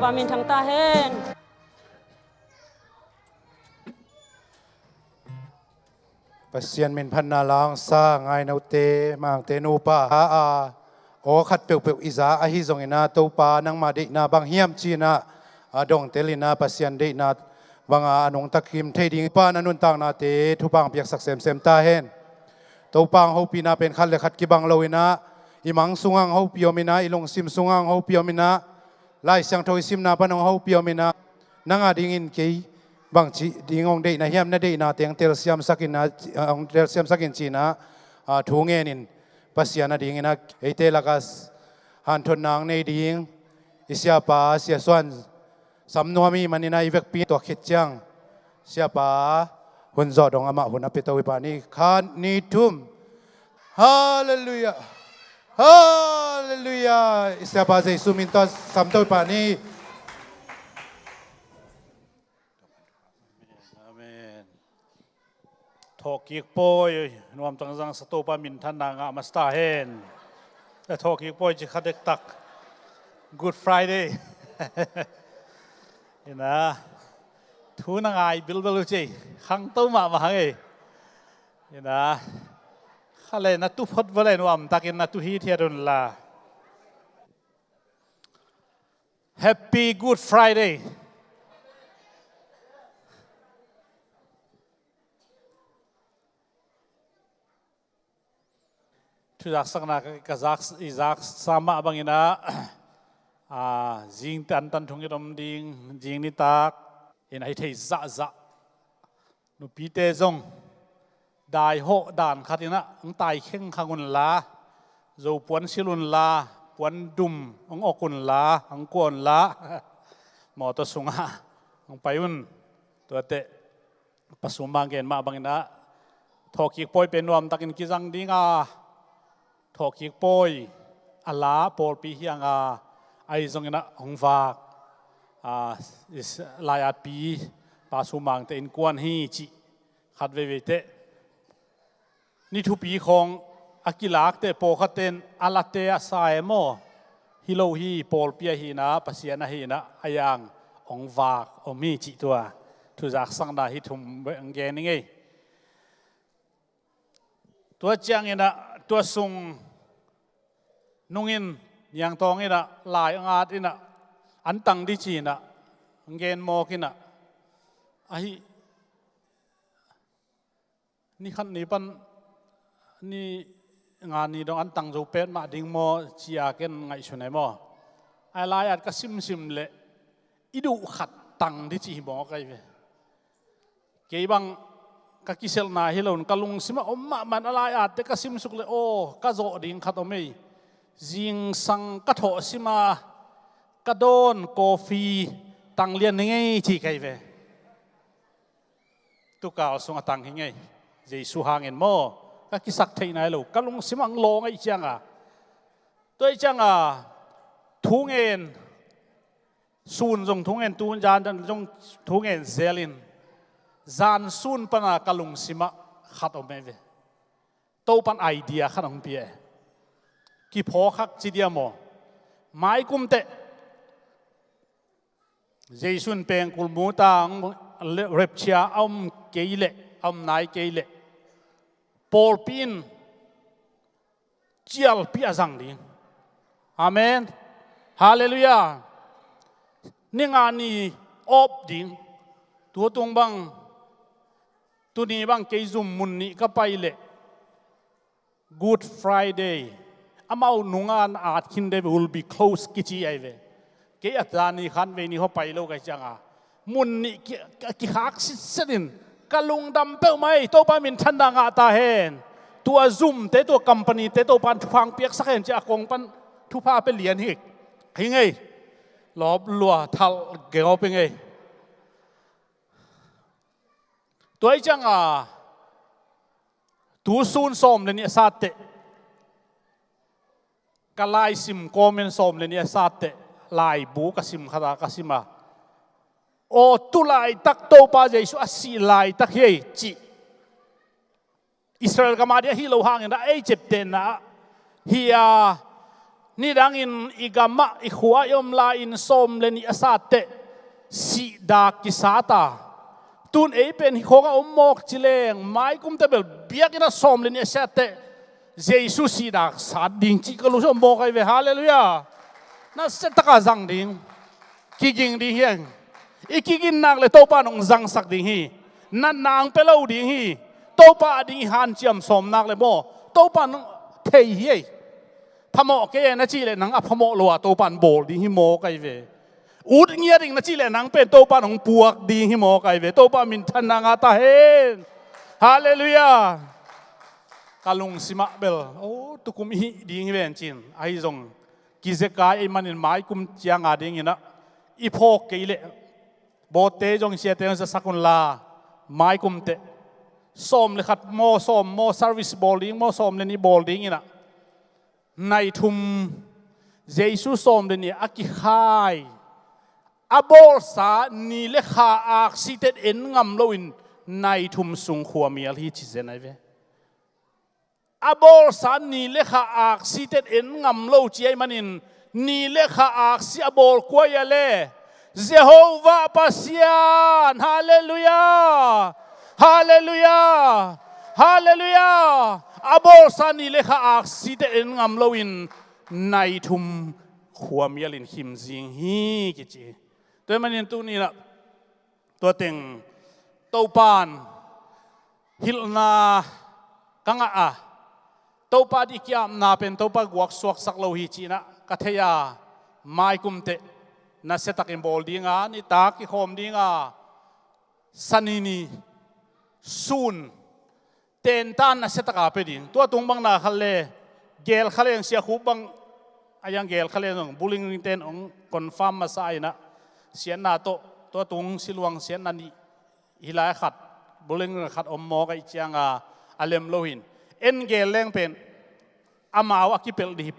Topa minthang ta hen. Pasian minphatna la hong sa, Ngainote, Mangte nupa a, aw khat peuhpeuh i za ahi zongin ah, Topa nangma deihna bang hiam ci-in ah, a dongtel in ah, Pasian deihna banga a nungta kim thei ding, Topa na nuntaknate thupha hong piaksak semsem ta hen. Topa hong hopihna pen khat le khat kibang lo in ah, i mang sungah hong hopih om in ah, i lungsim sungah hong hopih om in ah, Lai Siangtho i simna pan hong hopih om in ah, nang a dingin kei bangci ding hong deihna hiam, na deihna teng telsiamsak in ah, hong telsiamsak in ci in ah, a, thu ngen in Pasian a ding in ah, eite lak ah hanthotna hong nei ding i siapa, Sia Suan Sam Nuam i hih manin ah, i vekpi tua khit ciang siapa hun zawh dong amah hun a pia to i pah ni. Khat, ni, thum. Halleluiah. Halleluiah. I siapa Jesu min tawh sam to i pah ni. Amen. Thawhkik pawi nuamtak zangsa Topa minthanna ngah masa ta hen. A, thawhkik pawi ci kha dektak. Good Friday. Ina, thu na ngai bilbel uh ci, khangto mahmah hang ei. Ina, kha le na tu phot vua le nuamtakin na tu hithiat un la. Happy Good Friday. Thuzaksakna ka, ka zak, i zaksa mah bangin ah, a, zing tantan thung i dom ding, zing nitak in ahi thei zahzah. Nupite zong daihawh dan khat in ah hong tai khengkhang un la, Zo puan silh un la, puan dum hong awk un la, hong kua un la, mawtaw sungah hong pai un. Tuate Pa Sum Mang gen mah bangin ah, thawhkik pawi pen nuamtakin kizang ding a, thawhkik pawi a la pawlpi hi hang a, ahi zongin ah hong vak, a, is, lai-atpi Pa Sum Mangte innkuan hi cih khat veivei teh. Ni thupi khawng a kilakte pawlkhatte in a late a sa e maw? Hi lo hi, pawlpi ahihna, Pasian ahihna a yang hong vak om hi cih tua thuzaksakna hi thum hong gen ning ei. Tua ciangin ah, tua sung nungin Niangtawng in ah, lai a ngat in ah, an tang di ci in ah, hong gen mawk in ah, ahi, ni khat ni pan ni nga ni dong an tang zo pet mah ding maw ci a ken ngaihsun e maw? Ai lai-at ka simsim leh i duh khat tang di ci hi mawk ai ve. Kei bang ka kiselhna hi lo in ka lungsim ah om mahmah in a lai-atte ka simsuk leh aw ka zawh ding khat om ei. Zingsang ka thawhsim a ka dawn coffee tang lian hi ngei ci kai ve. Tukal sung a tang hi ngei. Jesu hangin maw? Ka kisak theihna hi lo. Ka lungsim ang lawng ahi cianga. Tua ahi cianga. Thu ngen. Sun zong thu ngen tu zan zong thu ngen zelin. Zan sun pana ka lungsim ah khat om e ve. Topan idea khat hong pia e. Kiphawk hak ci dia maw? Maikum teh Jesu in pengkul mut a hong rapture a om kei leh, a om nai kei leh, pawlpi in cialpi a zang ding. Amen. Halleluiah. Ni nga ni awp ding. Tua tung bang, tuni bang kei zum mun nih ka pai leh Good Friday, amau nunga na at khin deuh will be close kici ai ve. Kei a ta ni khan vei ni ho pai lo kai cianga mun nih ki, ki, kikhak sitset in ka lungdam peuhmah ei, Topa minthanna ngah ta hen. Tua zumte, tua company te Topan thupha hong piaksak hen ci a kong pan thupha pe lian hi. Hi ngei. Lawp lua thal geng awp hi ngei. Tua hi cianga tu sun sawm le nih a sat teh ka laisim kawmin sawm le nih a sat teh laibu ka sim khata ka sim a. Aw, tu laitak Topa Jesu a sih laitak hi ei cih Israel gam ah ding ahi lo hangin a ei ciaptehna ah hi a, nidangin i gamah i khua i om lai-in sawm le nih a sat teh sihdak kisat a, tun ei pen hi khawngah om mawk ci leng maikum teh bel biakinn ah sawm le nih a sat teh Jesu sihdak sat ding cih ka lungsim om mawk ai ve. Halleluiah. Nasia taka zang ding. Kiging ding hi hang. I kigin nak le Topa in hong zangsak ding hi. Natna hong pia lo ding hi. Topa ading i hanciam sawm nak le maw, Topa nang thei hi ei. Phamawh kei e na cih leh nang a phamawh lo a Topa in bawl ding hi maw kai ve. Ut ngiat ding na cih leh nang pen Topa nang puak ding hi maw kai ve. Topa minthanna ngah ta hen. Halleluiah. Ka lungsimah bel, o, tukum i hih ding hi ven cin. Ahi zong kizekai ei manin maikum cianga dinginah i phawk kei leh bawtte zong siate zong zasak unla, maikum teh sawm le khat maw, sawm maw, service bawl ding maw, sawm le nih bawl dinginah nai thum, Jesu sawm le nih a kikhai a bawlsa ni le kha aksi tet en ngam loin nai thum sung khuamial hi ci zen ai ve. A bawlsa ni le kha aksi tet en ngam lo ci ai manin ni le kha aksi a bawl kua ia le Jehovah Pasian. Halleluiah. Halleluiah. Halleluiah. A bawlsa ni le kha aksi tet en ngam loin nai thum khuamialin khim zing hi kici. Tua manin tuninah tua teng Topan hilhna ka ngah a, Topa dih kiapna pen Topa guak suaksak lo hi cinah ka thei a, maikum teh nasiatakin bawl dinga, nitak kikhawm dinga, sanini sun tentan nasiataka pe ding. Tua tung bang na khat le gel kha leng siakhup bang a yang gel kha leng zong buling ten ong confirm masa inah siatna tawh tua tung siluang siatna nih hilai khat buling khat om mawk aih cianga a lem lo hin en gel leng pen amau a kipelh dih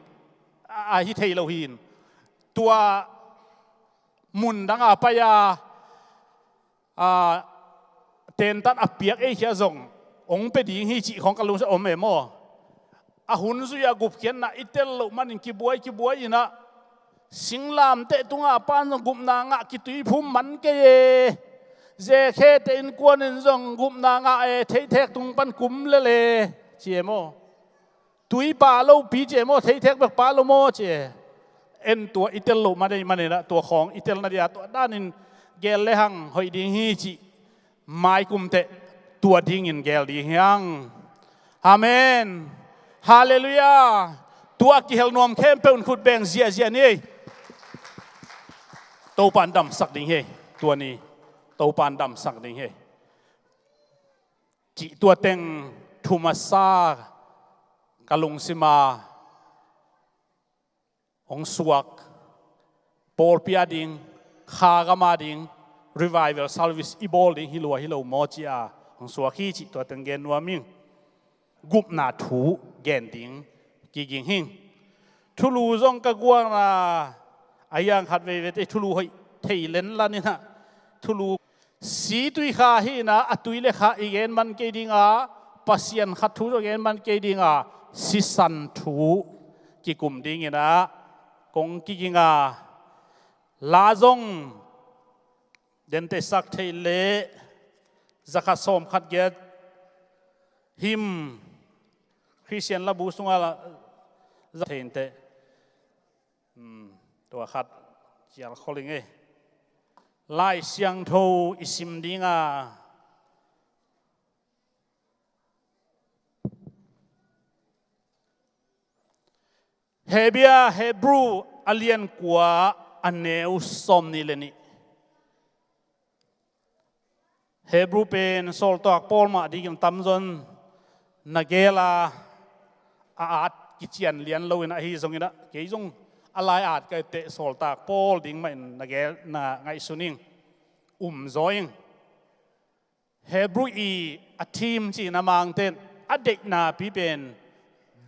a hi thei lo hin tua mun danga pai a a, tentan a piak ei khia zong ong pe ding hi cih khong ka lungsa om e maw? A hun zui a gupkhiatna i tel loh manin kibuai kibuai inah singlamteh tunga pan zong gupna ngah kituiphum man kei e. Zekhe te innkuanin zong gupna ngah e, theithek tung pan kum lele ci e maw? Tui pa lo pi ci e maw, theithek bek pa lo maw ci e. En tua i tel loh man ei maninah tua khawng i telna dia tua danin gel le hang hoih ding hi cih maikum teh tua dingin gel ding hiang. Amen. Halleluiah. Tua kihel nuam khempeuh in khut beng ziahziah ni ei. Topan damsak ding hi. Tua ni Topan damsak ding hi. Cih tua teng thumasa ka lungsima hong suak, pawlpi a ding, kha gam a ding revival service i bawl ding hi lua hi lo maw ci a hong suak hi cih tua teng gen nuam ing. Gupna thu gen ding kiging hing. Thulu zong ka guakna a hiang khat veivei te thulu hoih thei lenlan inah thulu si tui kha hi inah a tui le kha i gen man kei dinga Pasian khat thu zong gen man kei dinga sisan thu kikum dinginah kong kiginga la zong dente sak theih leh zakhat sawm khat giat him Khristian labu sunga la za theih inteh. Hmm, tua khat cial kholing ei. Lai Siangtho i sim dinga Hebia, Hebru a lian kua a neu sawm nih le nih. Hebru pen sawltak Paul mah dingin tamzaw in na gel a, a at kician lian loin ahi zongin ah kei zong a lai at ka hi teh sawltak Paul ding mahin na gel na ngaihsun ing, um zaw ing. Hebru i a theme cihna mangten a deihna pi pen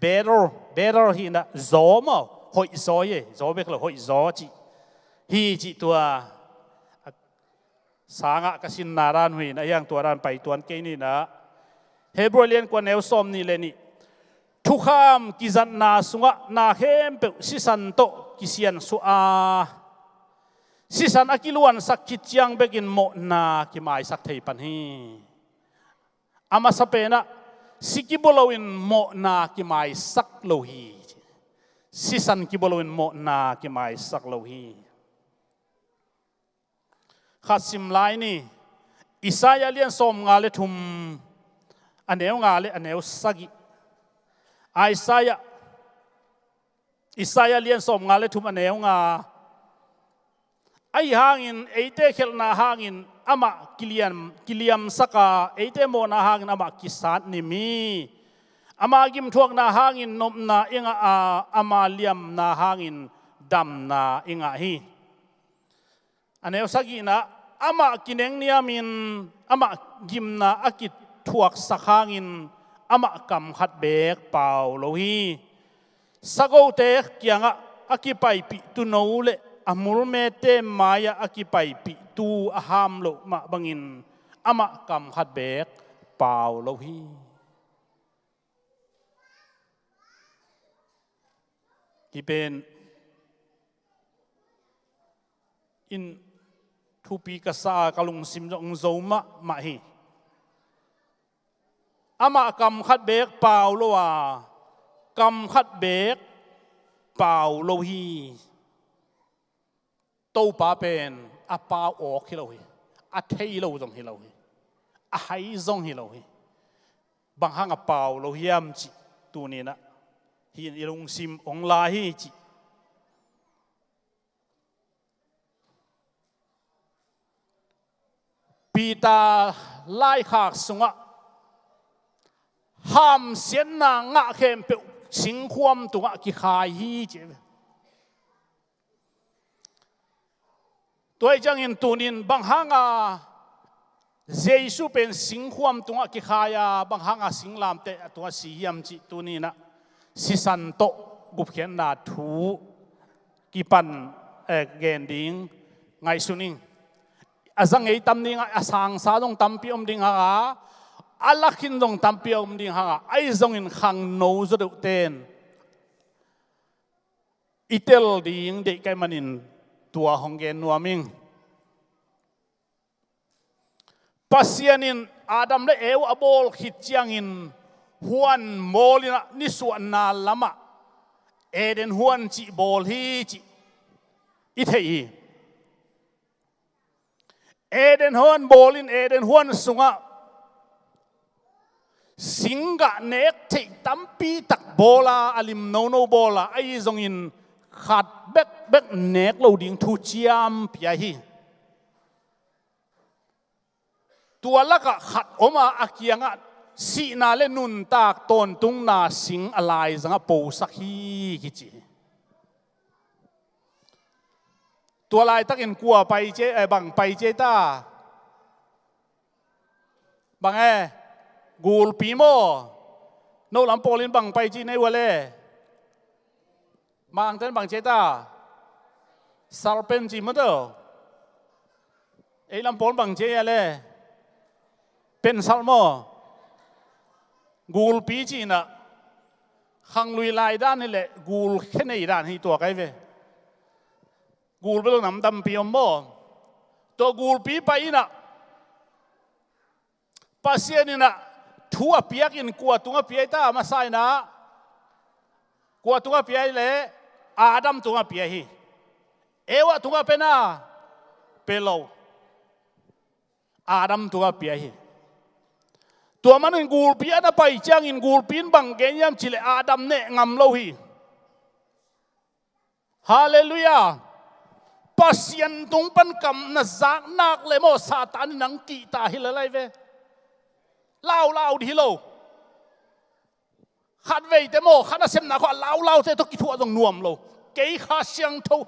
better, better hi na zaw maw, hoih zaw hi, zaw bek lo hoih zaw cih hi cih tua a sangah ka sinna dan huin a hiang tua dan pai tuan kei ni na. Hebru lian kua neu sawm nih le nih. Thukham kizatna sungah na khempeuh sisan tawh kisiansuah a, sisan a kiluansak khit ciang bekin mawhna kimaisak thei pan hi. A masa penah si kibu loin mawhna kimaisak lo hi. Sisan kibu loin mawhna kimaisak lo hi. Khat sim lai ni. Isaiah lian sawm nga le thum A neu nga le a neu sagih. Isaiah, Isaiah lian sawm nga le thum a neu nga. Ahi hangin eite khelhna hangin amah kiliam, kiliamsak a, eite mawhna hangin amah kisat nim hi. Ama gimthuakna hangin nopna i ngah a, ama liamna hangin damna i ngah hi. A neu sagihna, amah kinengniamin amah gimna a kithuaksak hangin amah kam khat beek pau lo hi. Sagote kiangah a kipaipih tuuno le a mulmete mai-ah a kipaipih tuu a ham loh mah bangin amah kam khat beek pau lo hi. Hih pen in thupi ka sa a, ka lungsim zong zo mahmah hi. Amah kam khat beek pau lo a, kam khat beek pau lo hi. Topa pen a pau awk hi lo hi. A thei lo zong hi lo hi. A hai zong hi lo hi. Bang hang a pau lo hiam cih tuni-in ah hih in i lungsim hong la hi cih. Peter laikhak sungah hamsiatna ngah khempeuh singkhuam tungah kikhai hi ci. Tua hi ciangin tuni-in bang hanga Jesu pen singkhuam tungah kikhai a, bang hanga singlamteh a tungah si hiam cih tuni-in ah sisan tawh gupkhiatna thu kipan, eh, gen ding ngaihsun ing. A za ngei tam ding a, a sangsa zong tampi om ding hanga, a lakhin zong tampi om ding hanga, ahi zongin khangno zaw deuhte in i tel ding deih ka hih manin tua hong gen nuam ing. Pasian in Adam le Eva a bawl khit ciangin huan mawl in ah nisuahna lamah Eden huan cih bawl hi cih i theih hi. Eden huan bawl in Eden huan sungah singgah nek theih tampi tak bawl a, a lim nono bawl a, ahi zongin khat bekbek nek lo ding thu ciam pia hi. Tua lakah khat om a, a kiangah sihna le nuntak tawntungna sing a laizangah posak hi kici hi. Tua laitakin kua pai cia, eh, bang pai cia ta? Bang e, gulpi maw? No lam pawlin bang pai ci nei ua le? Mangten bang cia ta? Serpent ci maw tawh? Ei lam pawl bang cia ia le? Pensal maw? Gulpi ci inah khanglui lai dan hi leh gul khenei dan hi tua kai ve. Gul bel nam tampi om maw? Tua gulpi pai inah Pasian inah thu a piak in kua tungah pia hi ta masa inah? Kua tungah pia hi leh Adam tungah pia hi. Eva tungah pia na? Pia lo. Adam tungah pia hi. Tua manin gulpi a na pai ciangin gulpi in bang gen hiam cih leh Adam neh ngam lo hi. Halleluiah. Pasian tung pan kam na zak nak leh maw, Satan in nang kihta hi lalai ve. Laulau dih hi lo. Khat veite maw, khat nasemna khawng a laulaute tawh kithuah zong nuam lo. Kei Kha Siangtho,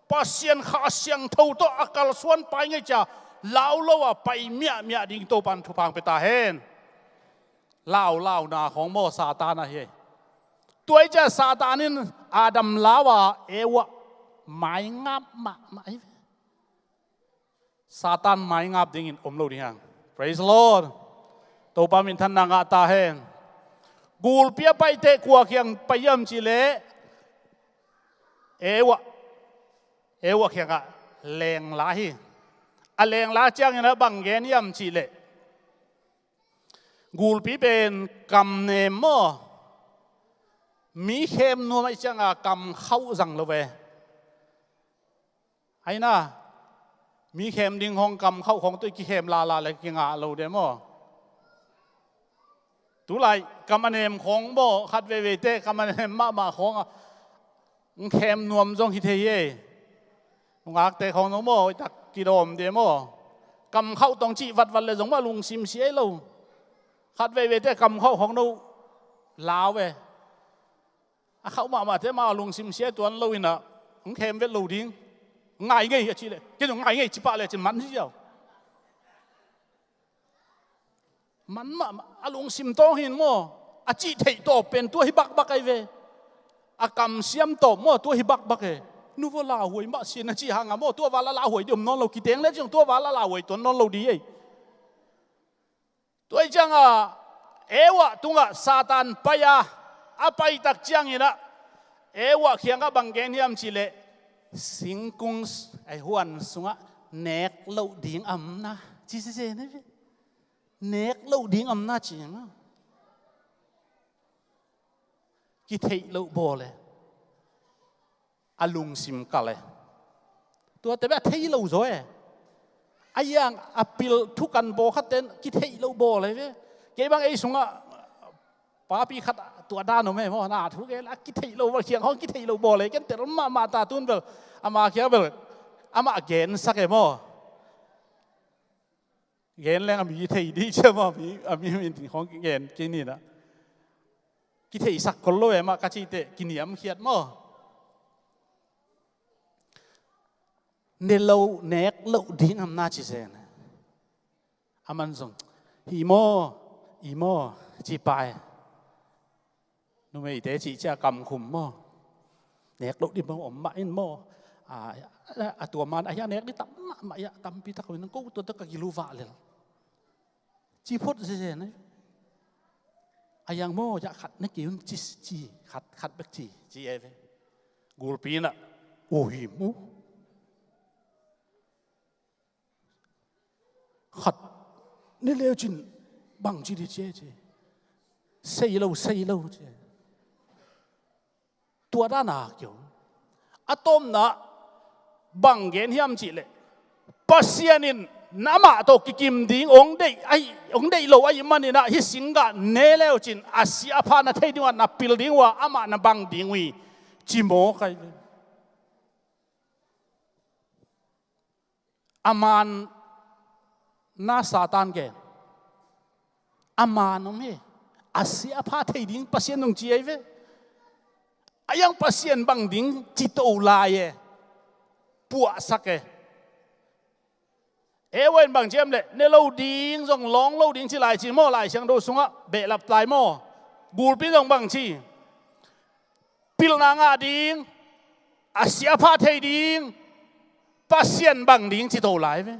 Pasian Kha Siangtho tawh a kalsuan pai ngei cia, lau lo a pai miahmiah ding Topan thupha hong pia ta hen. Laulauna khawng maw Satan ahi. Tua hi cia Satan in Adam lau a Eva maingap mahmah hi ve. Satan maingap dingin om lo ding hang. Praise the Lord. Topa minthanna ngah ta hen. Gulpi a paite kua kiang pai hiam cih leh Eva, Eva kiangah lengla hi. A lengla ciangin a bang gen hiam cih leh gulpi pen kam nem maw? Mi khem nuam ahih cianga kam khauh zang lo ve. Aina, mi khem ding hong kam khauh khong tawh i kikhem lala le kingah lo de maw? Tulai kam a nem khawng maw, khat veiveite kam a nem mahmah khawng a, hong khem nuam zong hi thei hi ei. Nungakte khawng zong maw, i tak kidawmte maw, kam khauh tawh cih vatvat le zong maw, lungsim sia ei lo. Khat veiveite kam khauh khawng no lau e. A khauh mahmahte mah lungsim sia tuan lo in ah, hong khem vet lo ding. Ngai ngei a cih leh, kei zong ngai ngei ci pah le cin man hi ziau. Man mahmah, a lungsim tawng hi in maw, a cih theih tawp pen tua hi bakbak ahi ve. A kamsiam tawp maw, tua hi bakbak e. Nu va lauhuai mah sin a cih hang a maw, tua val a lauhuai ding om nawn lo, kiteng le ciang tua val a lauhuai tuan nawn lo ding ei. Tua hi ciangah Eva tungah Satan pai a, a pai tak ciangin ah Eva kiangah bang gen hiam cih leh, singkung s-, ai huan sungah nek loh ding a om na, ci sese na ve. Nek loh ding a om na ci na. Kitheih loh bawl e. A lungsim kal e. Tuate beh a thei lo zaw e. A iang a pil thukan bawl khat ten kitheih lo bawl e ve. Kei bang ei sungah papi khat tua dan om e maw, na thu gen a kitheih lo bawl, khiang hong kitheih lo bawl e, ken tel mahmah ta tun bel, ama khiang bel, amah gensak e maw. Gen leng a mi thei dih cia maw, a mi, a mi min khawng gen kei ni na. Kitheihsak khol lo e mah ka cih teh kiniamkhiat maw. Ne lo, nek loh ding a om na ci zen. A man zong, hi maw, i maw, ci pah e. Numeite cih cia kamkhum maw. Nek loh ding maw, om mah in maw. A, a tua man, a hia nek ding tam mahmah hia, tampi tak om in, ko tua tak ka gil uh vah lel. Ci phot zeze na. A iang maw, hia khat ne kei un ci, ci, khat, khat bek ci, ci e ve. Gulpi in ah, uh hi mu. Khat ne leu cin bang ci dih ci e ci. Sei lo, sei lo ci e. Tua dan a kio. A tomna bang gen hiam cih leh, Pasian in na amah tawh kikim ding hong deih ahi, hong deih lo ahih manin ah hih singgah ne leu cin a sia a pha na thei ding uh a, na pil ding uh a, amah na bang ding uh hi, ci mawk ahi ve. A man na Satan gen. A man om hi. A sia a pha thei ding Pasian nung ci ahi ve. A iang Pasian bang ding ci to lai e. Puahsak e. Eva in bang ci hiam leh, ne lo ding zong lawng lo ding ci lai cin maw, Lai Siangtho sungah behlap lai maw. Gulpi zong bang ci. Pilna ngah ding, a sia a pha thei ding, Pasian bang ding ci to lai ve.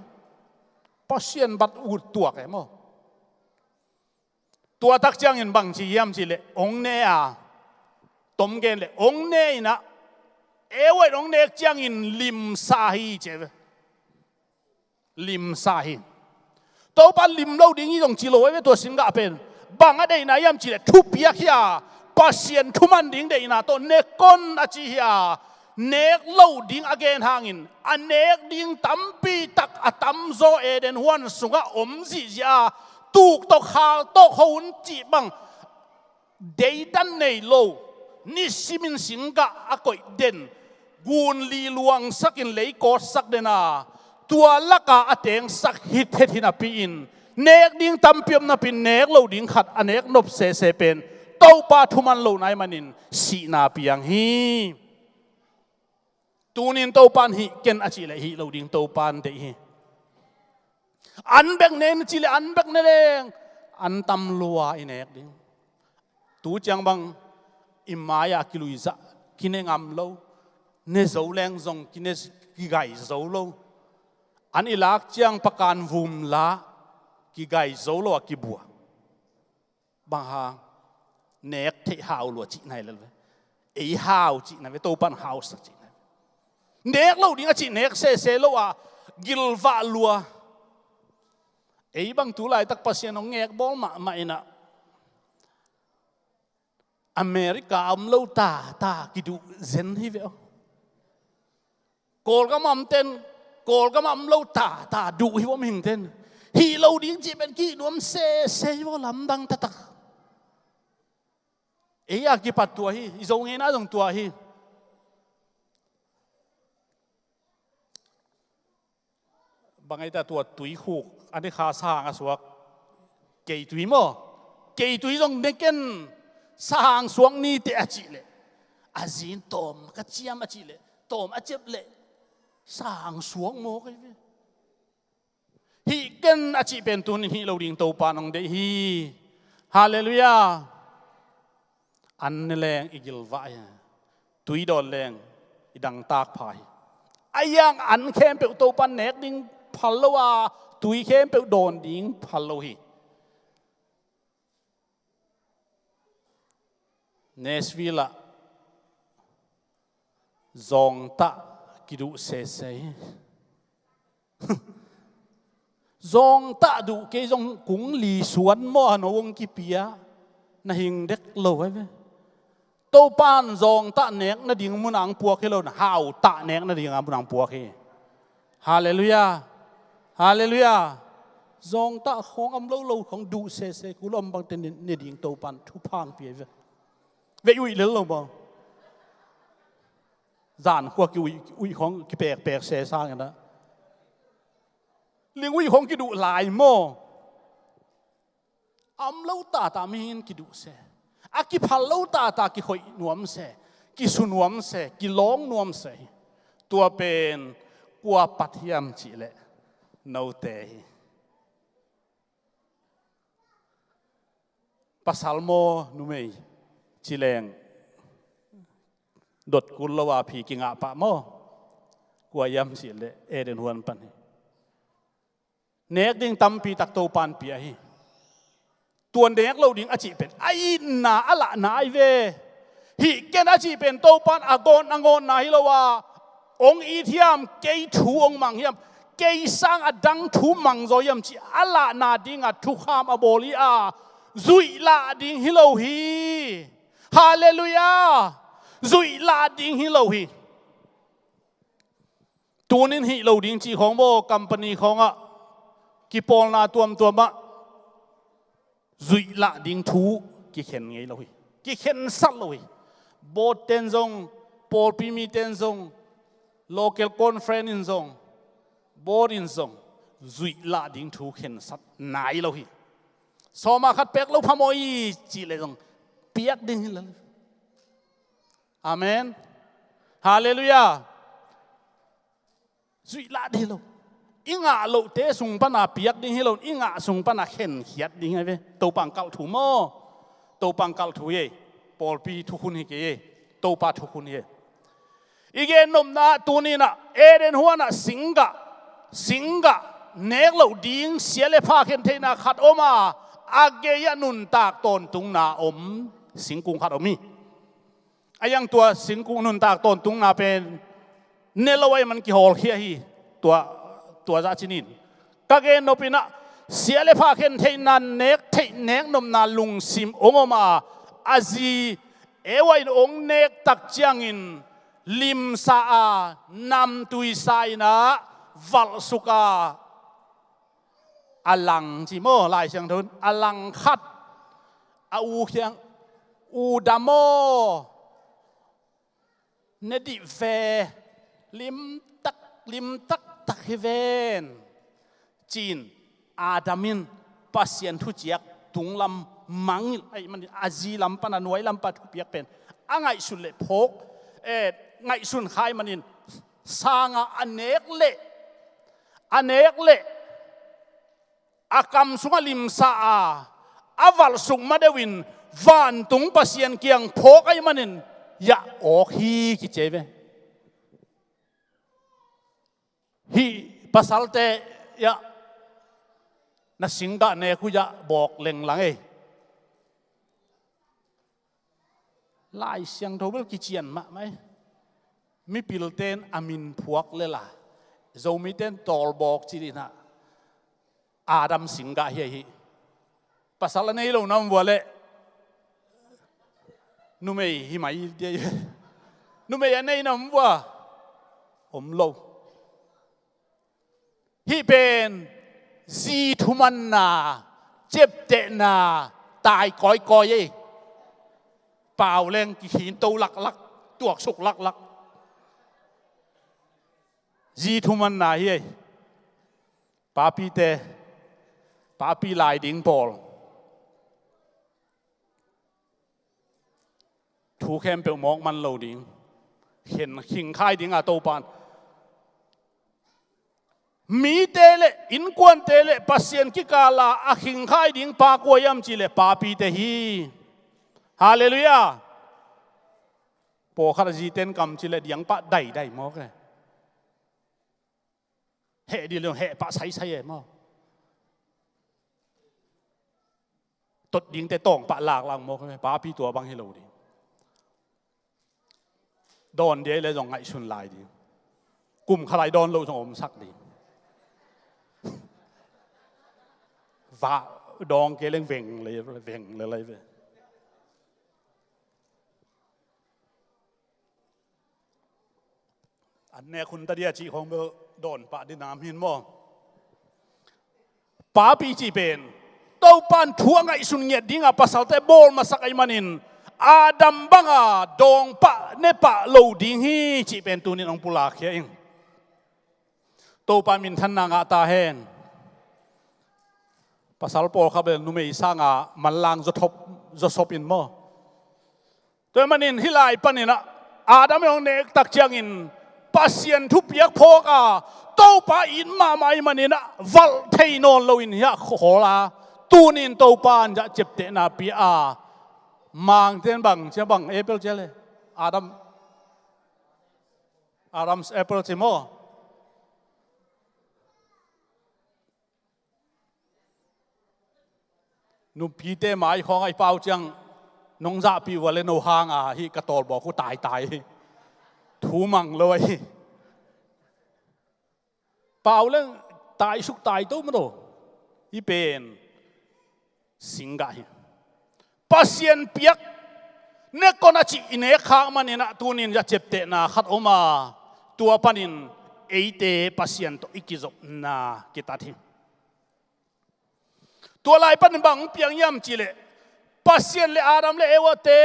Pasian bat ut tuak e maw. Tua tak ciangin bang ci hiam cih leh, hong ne a, tom gen leh, hong ne in ah, Eva in hong nek ciangin limsa hi ci e ve. Limsa hi. Topa lim lo ding hi zong ci lo ahi ve tua singgah pen. Bang a deihna hiam cih leh thupiak hi a, Pasian thuman ding deihna tawh nek kon a ci hi a, nek lo ding a gen hangin a nek ding tampi tak a tamzaw Eden huan sungah om zihziah a, tuk tawh khal tawh ho un cih bang deidan nei lo, nisimin singgah a koih den, gun li luangsakin lei kawtsak den a, tua laka a tengsak hithet hi napi-in, nek ding tampi om napi-in nek lo ding khat a nek nop sese pen Topa thuman lo nai manin sihna piang hi. Tunin Topa in hih ken a cih leh hih lo ding Topa in deih hi. An bek ne in cih leh an bek ne leng an tam lua i nek ding. Tu ciang bang i mai-ah kiluizah, kine ngam lo, ne zo leng zong kine, kigai zo lo. An i lak ciang pakan vum la, kigai zo lo a kibua. Bang hang, nek theih hau lua cihna hi lel ve. Ei hau cihna ve, Topa in hausak cihna ve. Nek lo ding a cih nek sese lo a, gilvah lua. Ei bang tu laitak Pasian hong ngek bawl mahmah in ah, America a om lo ta, ta kiduh zen hi ve aw. Kawlgam a om ten, Kawlgam a om lo ta, ta duh hi vawm hing ten. Hih lo ding cih pen kihnuam sese hi vaw, lamdang taktak. Ei a kipat tua hi, i Zo ngeina zong tua hi. Bang ei ta tua tuikhuk a ne kha sahang a suak. Keitui maw? Keitui zong ne ken, sahang suak ni teh a cih leh, a zin tawm ka ciam a cih leh, tawm a ciap leh, sahang suak maw kei ve. Hih ken a cih pen tunin hih lo ding Topa nong deih hi. Halleluiah. An ne leng i gilvah hi. Tui dawn leng i dangtak pha hi. A iang an khempeuh Topa nek ding phal lo a, tui khempeuh dawn ding phal lo hi. Nashville ah zawngtah kiduh sese hi. Zawngtah duh kei zong kung li suan maw a no hong kipia, na hing dek lo ai ve. Topan zawngtah nek nading munang puak hi lo, na hautah nek nading a munang puak hi. Halleluiah. Halleluiah. Zawngtah khawng om lo lo khawng duh sese kul om bangte ne ding Topan thupha hong pia ve. Ve uih lel lo maw? Zan khua ki uih, uih khawng kipekpek se sangin a, ling uih khawng kiduh lai maw? A om lo tata mihing kiduh se, a kiphal lo tata kikhoih nuam se, kisu nuam se, kilawng nuam se hi. Tua pen kua pat hiam cihleh note hi. Pasal maw numei cileng dot kul lo a phi kingah pah maw? Kua hiam cihleh Eden huan pan hi. Nek ding tampi tak Topan pia hi. Tua nek lo ding a cih pen a itna a lahna ai ve. Hih ken a cih pen Topan a gawn a gawnna hi lo a, hong it hiam, kei thu hong mang hiam, kei sang a dang thu mang zaw hiam cih a lahna dingah thukham a bawl hi a, zuih lah ding hi lo hi. Halleluiah. Zuih lah ding hi lo hi. Tunin hih lo ding cih khawng maw, company khawngah kipawlna tuamtuamah zuih lah ding thu kikhen ngei lo hi. Kikhensat lo hi. Board ten zong, pawlpi mi ten zong, local conference in zong, board in zong zuih lah ding thu khensat nai lo hi. Sawma khat pek lo phamawh hi cihleh zong piak ding hi lo. Amen. Halleluiah. Zuih lah ding hi lo. I ngah lohte sung pana piak ding hi lo, i ngah sung pana khenkhiat ding hi ve. Topa hong kalh thu maw? Topa hong kalh thu hi. Pawlpi thukhun hi kei hi. Topa thukhun hi. I gennopna tuninah Eden huanah singgah, singgah nek loh ding sia le pha khen theihna khat om a, a gei-ah nuntak tawntungna om singkung khat om hi. A iang tua singkung nuntak tawntungna pen ne lo ai man kihawlkhia hi. Tua, tua zah cinin ka gennopinah sia le pha khen theihna nek theih nek nopna lungsim hong om a, a zi Eva in hong nek tak ciangin limsa a, namtuisa inah valhsuk a, a lang ci maw, Lai Siangtho in a lang khat a u kiang, u dam aw, ne dih ve, limtak limtak tak hi ven, ci-in Adam in Pasian thuciak tunglam mangngilh ahih manin a zi lam pana nuai lam pa thupiak pen a ngaihsun leh phawk, eh, ngaihsun kha ahih manin sanga a nek leh, a nek leh a kam sungah limsa a, a valhsuk madeuh in vantung Pasian kiang phawk ahih manin yah awk hi kici hi ve. Hih pasalte yah na singgah nek uh yah bawk lenglang ei. Lai Siangtho bel kician mahmah ei. Mipilten a min phuak lela, Zomiten tawlbawk ci dinah Adam singgah hi ahi. Pasal a nei lo na om vua leh numei hi mai dia hi. Numei a nei na om vua? Om lo. Hih pen zi thumanna, ciaptehna tai kawikawi ei. Pau leng kikhinto laklak, tuaksuk laklak. Zi thumanna hi ei. Papite, papi lai ding pawl, thu khempeuh mawk man lo ding, khen khingkhai ding a Topan. Mite le innkuante le Pasian kikala a khingkhai ding pa kua hiam cih le papite hi. Halleluiah. Pawlkhat a ziten kam cih le diang pah daidai mawk e. Heh dih leng heh pah saisai e maw. Tot dingte tawng pah laklak mawk e. Papi tua bang hi lo ding. Dawn dia le zong ngaihsun lai ding. Kum khat lai dawn lo zong omsak ding. Vah dawng kei leng veng le veng le lai ve. An nek hun ta dia cih khong bel dawn pah ding nam hin maw. Papi cih pen Topan thu a ngaihsun ngiat dinga pasalte bawl masak ahih manin Adam banga dawng pah ne pah lo ding hi cih pen tunin hong pulakkhia ing. Topa minthanna ngah ta hen. Pasal pawlkhat bel numei sanga manlang zawthop zawsop in maw. Tua ahih manin hih lai panin ah Adam in hong nek tak ciangin Pasian thupiak phawk a Topa it mahmah ahih manin ah valh thei nawn loin hiah khawl a, tunin Topa in zah ciaptehna pia a. Mangte in bang cia bang apple cia le Adam, Adam's apple ci maw. Nupite mai khawng a i pau ciang nong zahpih uh a le no hanga hih ka tawlbawk uh taitai hi. Thu mang lo ahi. Pau leng taisuk taito maw. Hih pen singgah hi. Pasian piak nek kona cih i nek khak manin ah tunin zah ciaptehna khat om a, tua panin eite Pasian tawh i kizopna kitat hi. Tua lai panin bang hong piang hiam cih leh Pasian le Adam le Eva te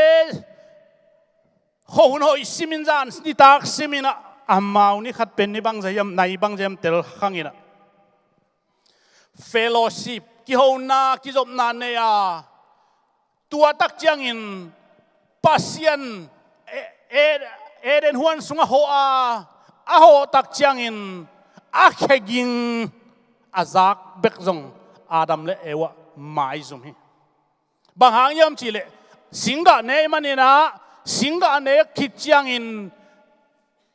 khuahun hoih simin zan nitak simin ah amau ni khat pen ni bangzah hiam nai bangzah hiam tel khangin ah fellowship, kihona kizopna nei a, tua tak ciangin Pasian E- E- Eden huan sungah hawh a, a hawh tak ciangin a kheging a zak bek zong Adam le Eva maizum hi. Bang hang hiam cih leh singgah ne i manin ah singgah ne khit ciangin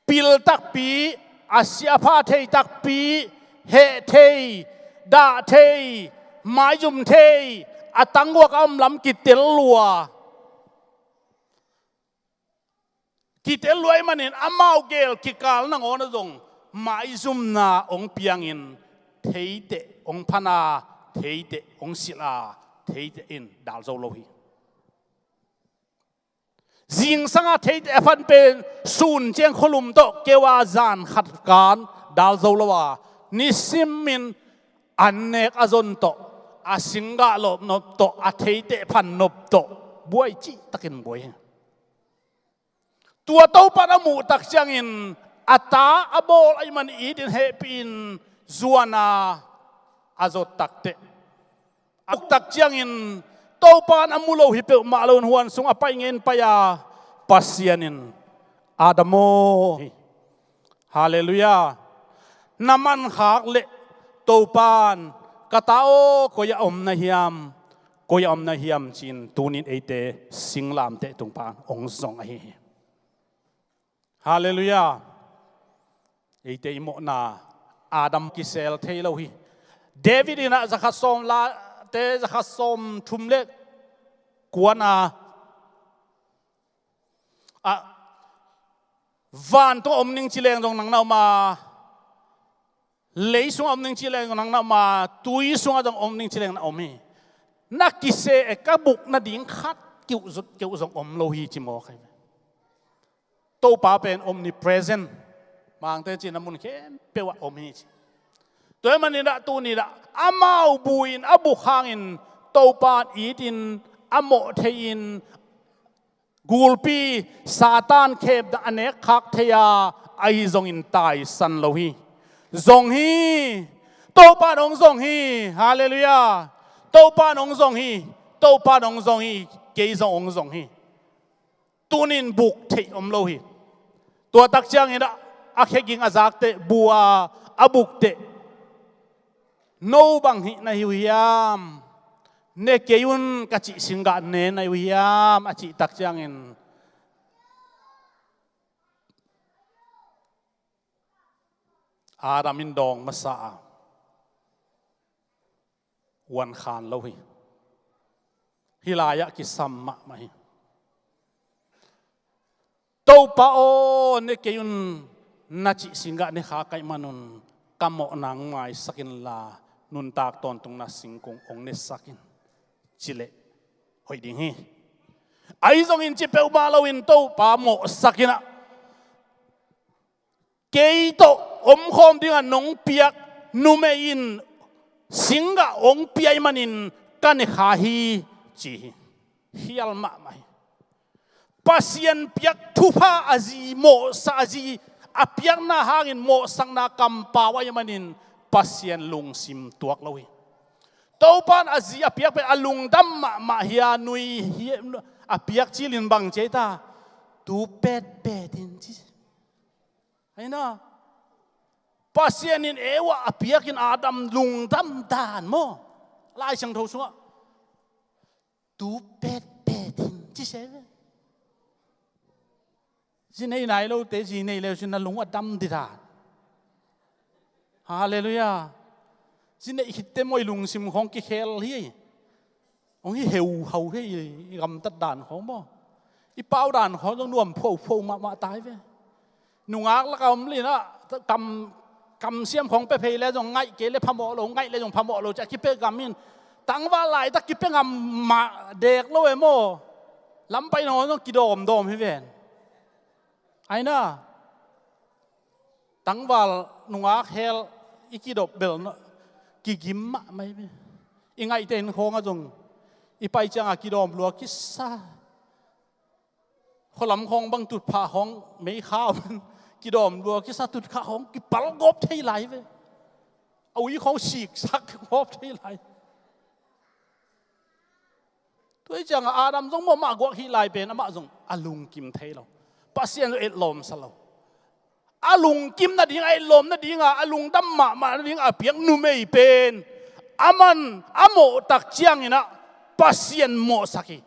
pil takpi, a sia pha thei takpi, heh thei, dah thei, maizum thei, a tanguak a om lam kitel lua. Kitel lua i manin amau gel kikal nangawn ah zong maizumna hong piangin theiteh hong phan a, theiteh hong silh a, theiteh in dal zo lo hi. Zingsanga theiteh a phan pen sun ciang khualum tawh keu a zan khat kan dal zo lo a, nisimin an nek a zon tawh, a singgah lawp nop tawh, a theiteh phan nop tawh buai cihtakin buai hi. Tua Topan a muh tak ciangin a ta a bawl ahih man it in hehpih in zuan a, a zot takteh a uk tak ciangin Topan a mu lo hi peuhmah loin huan sung a pai ngen pai a, Pasian in Adam aw, Halleluiah. Na mankhak leh Topan ka ta aw koi a om na hiam, koi a om na hiam ci-in tunin eite singlamteh tung pan hong zong ahi hi. Halleluiah. Eite i mawhna Adam kisel thei lo hi. David in ah zakhat sawm late zakhat sawm thum le kuana ah, van tungah om ning ci leng zong nang na om a, lei sungah om ning ci leng zong nang na om a, tui sungah zong om ning ci leng na om hi. Na kise e ka buk nading khat kiuh zut keuh zong om lo hi ci mawk hi. Topa pen omnipresent, Mangte cihna mun khempeuh ah om hi ci. Tua ahih manin ah tuni dah amau buin a buk hangin Topa in itin a mawh thei-in Gulpi Satan khepna a nek khak thei a, ahi zongin taisan lo hi. Zong hi. Topa in hong zong hi. Halleluiah. Topa in hong zong hi. Topa in hong zong hi. Kei zong hong zong hi. Tunin buk theih om lo hi. Tua tak ciangin a, a kheging a zak teh, bu a, a buk teh, no bang hih na hi uh hiam? Ne kei un ka cih singgah ne na hi uh hiam? A cih tak ciangin Adam in dawng masa a, uan khan lo hi. Hih lai-ah kisam mahmah hi. Topa aw, ne kei un na cih singgah ne kha ka hih manun ka mawh nang maisak inla, nuntak tawntungna singkung hong nesak in, ci leh hoih ding hi. Ahi zongin ci peuhmah loin Topa mawhsak in ah, kei tawh omkhawm dingah nong piak numei in singgah hong pia ahih manin ka ne kha hi, ci hi. Khial mahmah hi. Pasian piak thupha a zi, mawhsa a zi, a piakna hangin mawhsakna kampau ahih manin Pasian lungsim tuak lo hi. Topa in a zi a piak pen a lungdam mahmah hi a, nui hi a, piak cilin bang ci ei ta? Tu petpet in ci. Aina, Pasian in Eva a piakin Adam lungdam dan maw? Lai Siangtho sungah tu petpet in ci se ve. Zi nei nai lote zi nei le uh cin na lung a dam dih dan. Halleluiah. Zi neih khitte maw, i lungsim khawng kikhel hi. Hong hi heuhau hi, i gamtat dan khawng maw? I pau dan khawng zong nuam phuaphuap mahmah tai ve. Nungak lakah om linah kam, kamsiam khawng pia phei le zong ngaih kei le phamawh lo, ngaih le zong phamawh lo ci a kipia gam in, tangval laitak kipia gam mah dek lo e maw? Lampai nong zong kidawmdawm hi ven. Aina, tangval nungak hel i kidop bel kigim mahmah hi ve. I ngaihte in khawngah zong i pai ciangah kidawm lua kisa. Khualam khawng bang tutphah khawng meikha om, kidawm lua kisa, tutkhah khawng kipal gawp thei lai ve. A ui khawng siksak gawp thei lai. Tua hi ciangah Adam zong maw, mah guak hih lai pen amah zong a lungkim thei lo. Pasian zong etlawmsa lo. A lungkim nading, a etlawm nadinga, a lungdam mahmah nadinga a piak numei pen aman a mawh tak cianginah Pasian mawhsak hi.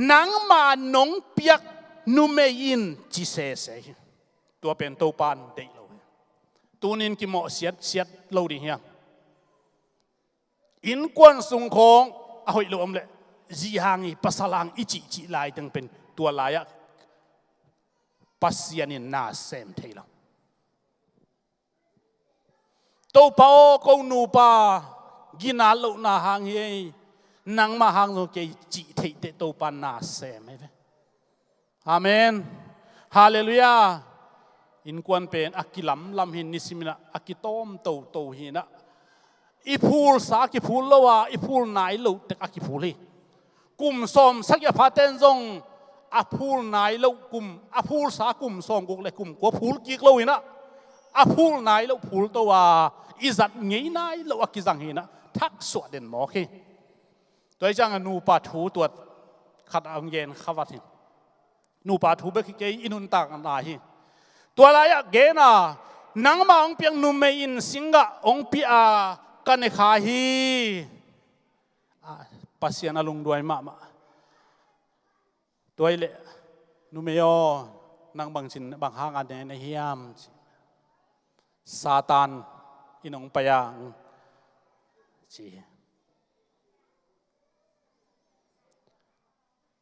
Nangma nong piak numei in ci sese hi. Tua pen Topa in deih lo hi. Tunin kimawh siatsiat lo ding hiam? Innkuan sung khawng a hoih lo om leh, zi hang hi, pasal hang i cihcih laiteng pen tua lai-ah Pasian in na sem thei lo. Topa aw, ko nupa ginat lohna hang hi ei, nangmah hang zong kei cih theih teh Topa na sem hi ve. Amen. Halleluiah. Innkuan pen a kilamlam hi, nisiminah a kitawm toto hinah, i phulsa a kiphul lo a, i phul nai loh tek a kiphul hi. Kum sawmsagih a phaten zong a phul nai loh kum, a phulsa kum sawmguk le kum kua phul kik loinah, a phul nai loh phul to a, i zat ngei nai loh a kizang hinah thaksuah den mawk hi. Tua hi ciangah nupa thu tua khat a hong gen kha vat hi. Nupa thu bek hi kei, i nuntakna hi. Tua lai-ah gen a, nangmah hong piak numei in singgah hong pia a, ka ne kha hi. Ah, Pasian a lungduai mahmah. Tua hi leh, numei aw, nang bangcin bang hanga ne na hiam? Satan in hong pai a, ci hi.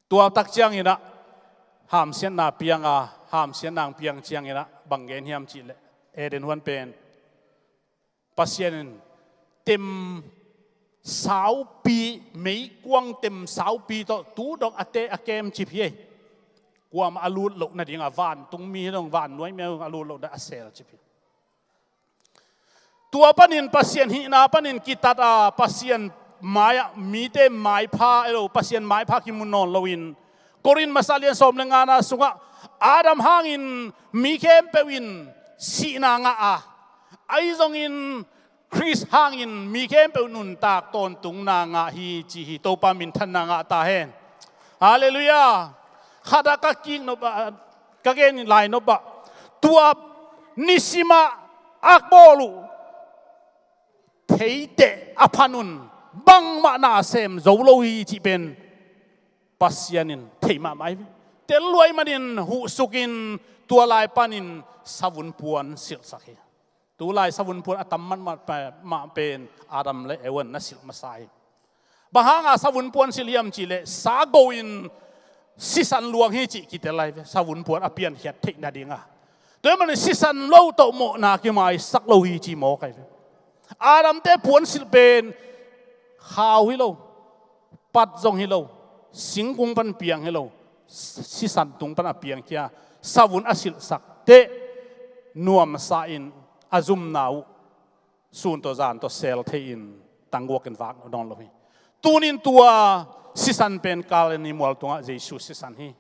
Tua tak cianginah hamsiatna piang a, hamsiatna hong piang cianginah bang gen hiam cih leh, Eden huan pen Pasian in tem saupi, meikuang tem saupi tawh tu dong a te a kem cip hi. Kuamah a lut loh nadinga, vantungmi hi dong, vannuaimi a lut loh dong a sel cip hi. Tua panin Pasian hihna panin kitat a, Pasian mai-ah mite maipha, elo, Pasian maipha kimu nawn loin Korin masa lian sawm le ngana sungah Adam hangin mi khempeuh in sihna ngah a, ahi zongin Khrist hangin mi khempeuh nuntak tawntungna ngah hi ci hi. Topa minthanna ngah ta hen. Halleluiah. Khat ah ka kik nop ah, ka gen lai nop ah, tua nisimah a bawl uh theiteh a phan un bangmah na sem zo lo hi cih pen Pasian in thei mahmah hi. Tel luai manin huhsukin tua lai panin savun puan silhsak hi. Tulai savun puan a tam matmah mah pen Adam le Eva in na silh masa hi. Bang hanga savun puan silh hiam cihleh sa go in sisan luang hi cih kitel lai ve. Savun puan a piankhiat theih nadinga. Tua ahih manin sisan lo tawh mawhna kimaisak lo hi ci mawk ahi ve. Adamte puan silh pen khau hi lo, pat zong hi lo, singkung pan piang hi lo, sisan tung pan a piangkhia, savun a silhsak teh nuamsa in a zumna uh sun tawh zan tawh sel thei-in tangguakin vak nawn lo hi. Tunin tua sisan pen Kalvari mual tungah Jesu sisan hi.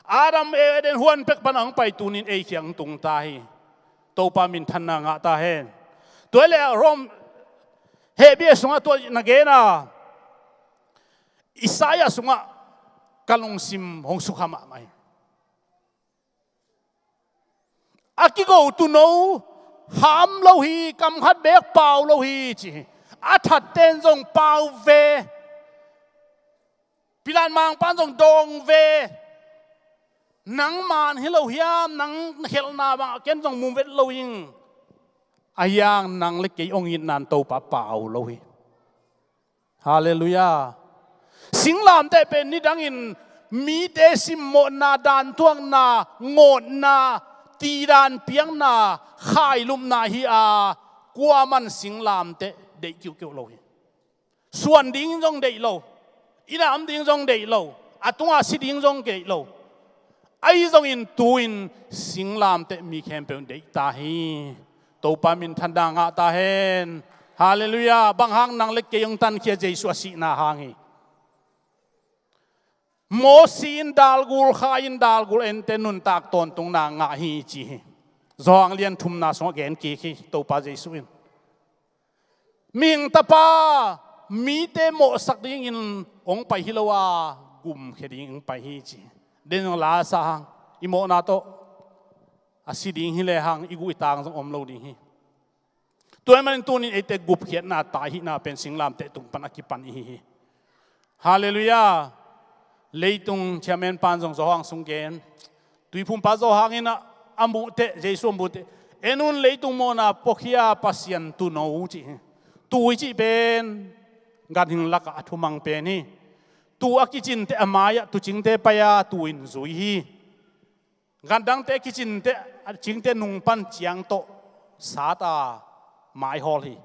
Adam Eden huan pek pan a hong pai, tunin ei kiang tung ta hi. Topa minthanna ngah ta hen. Tua le Rom Hebrew sungah tua na gen a, Isaiah sungah ka lungsim hong sukha mahmah hi. A kigo tuuno ham lo hi, kam khat beek pau lo hi ci hi. A thatten zong pau ve. Pilat mangpan zong dawng ve. Nang maan hi lo hiam, nang khelhna bangah ken zong mu vet lo ing. A hiang nang le kei hong itna in Topa pau lo hi. Halleluiah. Singlamteh pen nidangin mite simmawhna, dantuakna, ngawtna, tidan piakna, khailupna hi a, kuaman singlamteh deih kiuhkiuh lo hi. Suan ding zong deih lo, i nam ding zong deih lo, a tunga si ding zong deih lo. Ahi zongin tu-in singlamteh mi khempeuh deih ta hi. Topa minthanna ngah ta hen. Halleluiah. Bang hang nang le kei hong tankhia? Jesu a sihna hang hi. Mawsi in dalgul, Kha in dalgul, eite nuntak tawntungna ngah hi ci hi. Johan lian thumna sungah gen kik hi Topa Jesu in. Mihing Tapa mite mawhsak dingin hong pai hi lo a, gumkhia dingin hong pai hi ci. Den zong la sa hang, i mawhna tawh a si ding hi le hang i guh i tang zong om lo ding hi. Tua ahih manin tunin eite gupkhiatna, taihihna pen singlamteh tung pan a kipan i hi hi. Halleluiah. Leitung chairman pan zong Johan sung gen. Tuiphumpa Johan in a, a muhteh, Jesu a muhteh, en un, leitung mawhna puakhia Pasian tuuno ci hi. Tuu i cih pen ganhing lakah a thumang pen hi. Tuu a kicinteh a mai-ah tuucingte pai-a tuu in zui hi. Gandangte kicinteh, a cingte nung pan ciang tawh sat a mai hawl hi.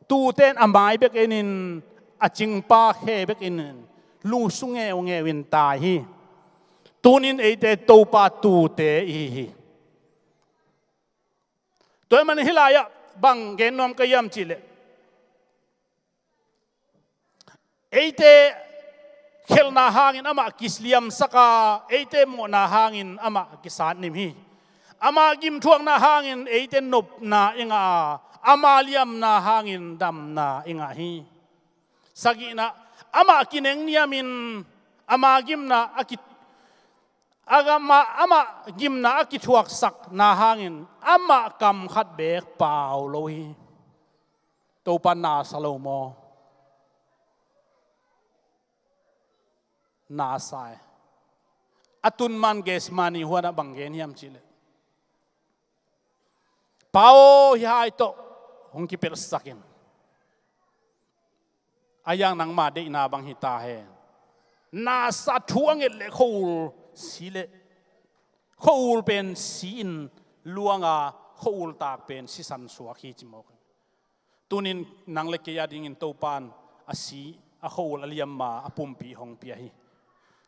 Tuute in a mai bek enin, a cingpa khe bek enin, lusu ngeungeu in tai hi. Tunin eite Topa tuute i hi hi. Tua ahih manin hih lai-ah bang gen nuam ka hiam cihleh, eite khelhna hangin amah kiliamsak a, eite mawhna hangin amah kisatnim hi. Ama gimthuakna hangin eite nopna i ngah a, ama liamna hangin damna i ngah hi. Sagihna, amah kinengniamin ama gimna a ki, a gam, amah gimna a kithuaksakna hangin amah kam khat beek pau lo hi. Topa na sa lo maw? Na sa e. A tun man Gethsemane huanah bang gen hiam cihleh, Pa aw, hih hai tawh hong kipelhsak in. A hiang nangma deihna bang hi ta hen. Na sa, thu a nget leh khua-ul si leh, khua-ul pen si-in luang a, khua-ul taak pen sisan suak hi ci mawk. Tunin nang le kei adingin Topa in a si, a khua-ul a liamma a pumpi hong pia hi.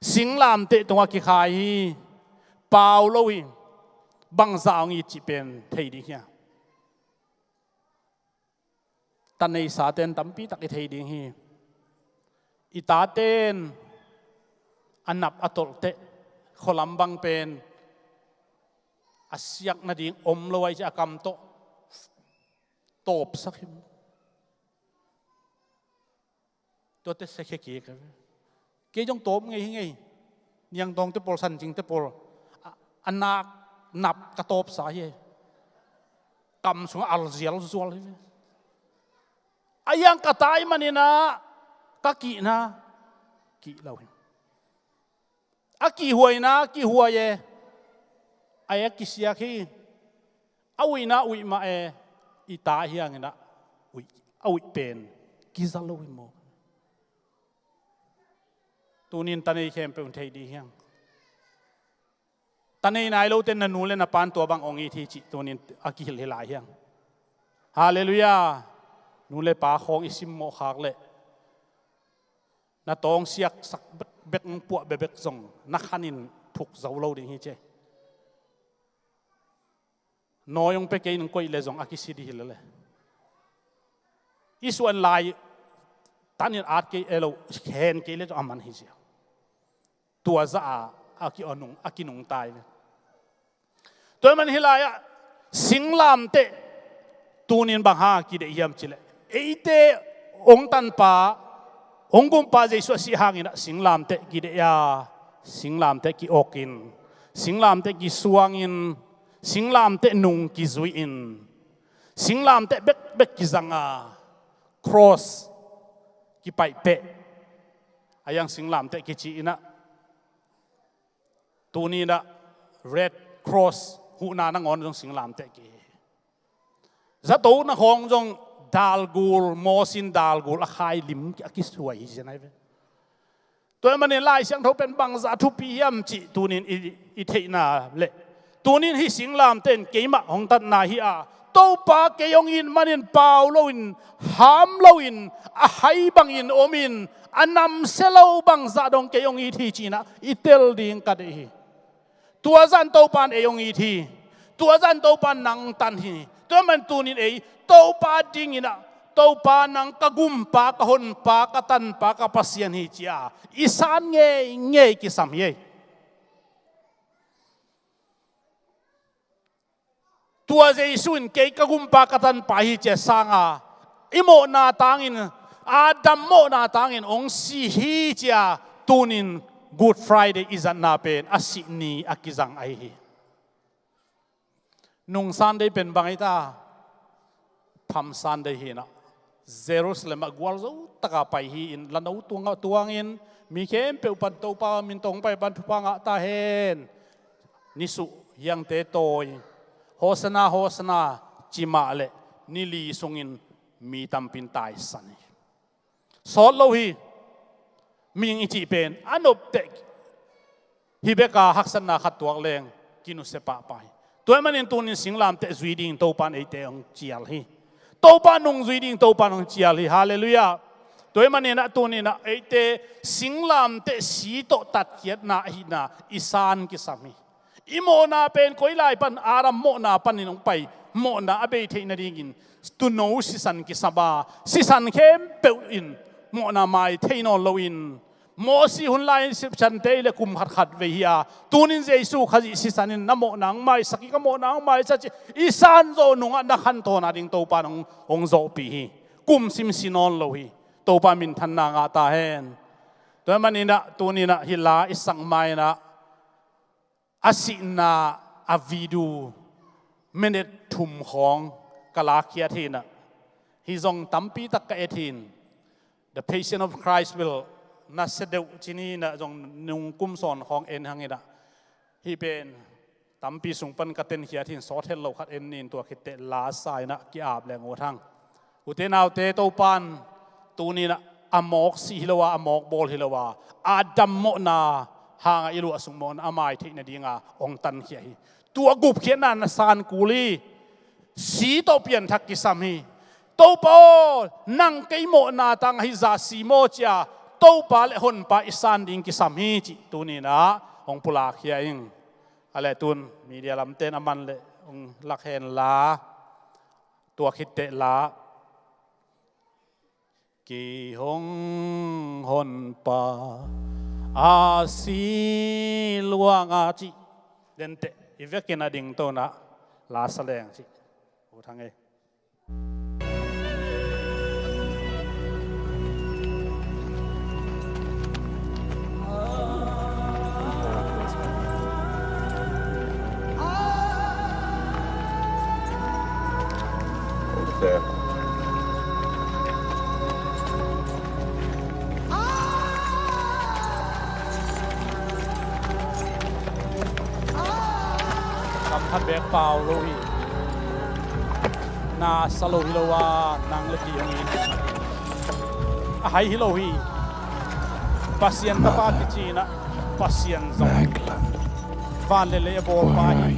Singlamteh tungah kikhai hi. Pau lo hi. Bangzah hong it cih pen thei ding hi a, ta neisate in tampi tak i thei ding hi. I tate in a nap a tolh teh, khualam bang pen a siak nading om lo ahih ciang a kam tawh tawpsak hi. Tuate sia khia kik a ve. Kei zong tawp ngei hi ngei. Niangtawngte pawl, Sancingte pawl, a, a nak nap ka tawpsa hi. Kam sungah al zialzual hi ve. A hiang ka tai manin ah ka kihna kih lo hi. A kihhuaina kihhuai e. A e a kisiak hi. A uihna uih mah e. I tai hiangin ah uih, a uih pen kiza lo hi maw? Tunin ta nei khempeuh in thei dih hiang. Ta nei nai lote na nu le na pa'n tua bang hong it hi cih tunin a kihilh hi lai hiang. Halleluiah. Nu le pa khawng i simmawh khak leh na tawng siaksak bek, bek puah bekbek zong na khanin thuk zo lo ding hi ci. Nawi hong pia kei nung koih le zong a kisi dih hi lele. I suan lai tanin at kei e lo, khen kei le zong a man hi sia. Tua zah a, a ki, a nung, a kinungta hi ve. Tua hi man hi lai-ah singlamteh tunin bang hang kideih hiam cih leh, eite hong tanpa, hong gumpa Jesuh a sih hangin ah singlamteh kideih a, singlamteh ki-okin, singlamteh kisuangin, singlamteh nung kizui-in, singlamteh bekbek kizang a, cross kipaih peh. A hiang singlamteh kici-in ah, tuni-in ah Red Cross huhna nangawn zong singlamteh kihi. Zato na khawng zong dalgul, mawsin dalgul a khai lim a kisuai hi zen ahi ve. Tua hi manin Lai Siangtho pen bangzah thupi hiam cih tunin i, i theihna leh, tunin hih singlamteh in keimah hong tatna hi a, Topa kei hong it manin pau loin, ham loin, a hai bangin omin, a namsia lo bangzah dong kei hong it hi ci-in ah i tel ding ka deih hi. Tua zah in Topa in ei hong it hi. Tua zah in Topa in nang tan hi. Tua hi man tunin ei Topa dingin ah, Topa nang ka gumpa, ka honpa, ka tanpa, ka Pasian hi ci-a i san ngeingei kisam hi ei. Tua Jesuh in kei ka gumpa ka tanpa hi ci-a sang a, i mawhna tangin, Adam mawhna tangin hong si hi ci-a tunin Good Friday i zatna pen a sih ni a kizang ahi hi. Nung Sunday pen bang hi ta? Palm Sunday hi-in ah Jerusalem ah gualzo taka pai hi-in, lano tungah tuangin, mi khempeuh pan Topa min tawh hong pai pan thupha ngah ta hen. Nisuh hiangte tawi, Hosanna, Hosanna ci mah leh nili sungin mi tampi in taisan hi. Sawt lo hi. Mihing i cih pen a nopteh hi bek a, haksatna khat tuak leng kinusia pahpah hi. Tua hi manin tunin singlamteh zui ding Topa in eite hong cial hi. Topa nung zui ding Topa in hong cial hi. Halleluiah. Tua hi manin ah tunin ah eite singlamteh si tawh tatkhiatna ahihna i san kisam hi. I mawhna pen koi lai pan, Adam mawhna panin hong pai, mawhna a bei theih nadingin tuuno sisan kisam a, sisan khempeuh in mawhna mai thei nawn loin, Mosi hun lai-in sisante i leh kum khatkhat vei hi a, tunin Jesuh Khazih sisan in na mawhna hong maisak hi, ka mawhna hong maisak ci, i san zawh nungah na khantawn a ding Topa in hong, hong zawhpih hi. Kum sim si nawn lo hi. Topa minthanna ngah ta hen. Tua hi manin ah tunin ah hih la i sak ma-in ah a sihna a video minute thum khawng ka lakkhiat hi-in ah, hih zong tampi tak ka et hi-in, The Passion of Christ Will, nasia deuh ci-in ah zong nung kum sawn khawng en hang in ah, hih pen tampi sung pan ka tenkhiat hi-in, sawt het lo khat en ni-in, tua khit teh la sa-in ah ki-ap leng ut hang. Ute naute, Topa in tunin ah a mawk sih hi lo a, a mawk bawl hi lo a, Adam mawhna hangah i luahsuk mawhna a mai theih nadinga hong tankhia hi. Tua gupkhiatna na san kul hi. Si tawh pianthak kisam hi. Topa aw, nang kei mawhna tang ahi zah si maw ci-a, Topa le Honpa i san ding kisam hi cih tunin ah hong pulakkhia ing. A leh tun media lamte in a man leh hong lak hen la. Tua khit teh la. Kei hong Honpa, A si luanga cih denteh i vekin a dingto na la sa leng cih. U Thang ei. Kam khat bek pau lo hi. Na sa lo hi lo a, nang le kei hong it. A hai hi lo hi. Pasian Tapa kici in ah, Pasian zong. Van le lei a bawlpa hi.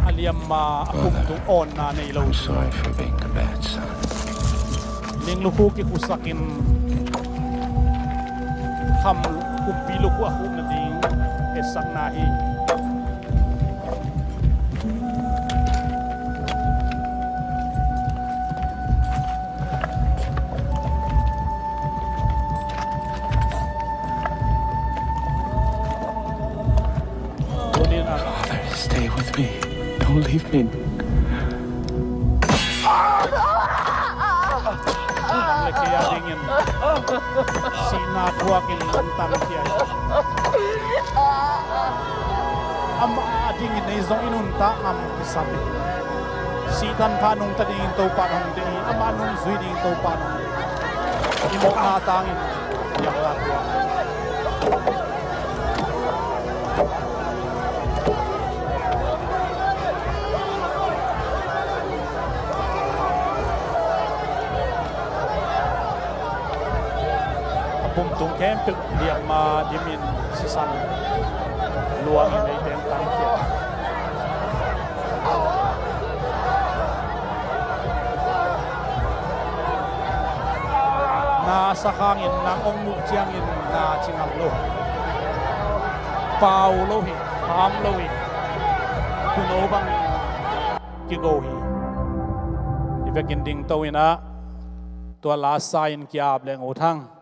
A liamma a pum tung awnna nei lo. Ning lukhu kikhusakin kham kumpi lukhu a khupna ding hetsakna hi. Father, stay with me. Don't leave me. Nang le kei a dingin sihna thuakin lungtang khia hi. Amah a dingin ei zong i nuntak ngam kisam hi. Sihtan pha nungta dingin Topa in hong deih hi. Amah nungzui dingin Topa in hong deih hi. I mawhna tangin biakna thuak. A pum tung khempeuh liamma dimin sisan luangin ei teng tangkhia. Na sa khangin nang hong muh ciangin na ci ngam lo. Pau lo hi, ham lo hi. Tuuno bang kigo hi. I vekin dingto in ah tua la sa in ki-ap leng U Thang.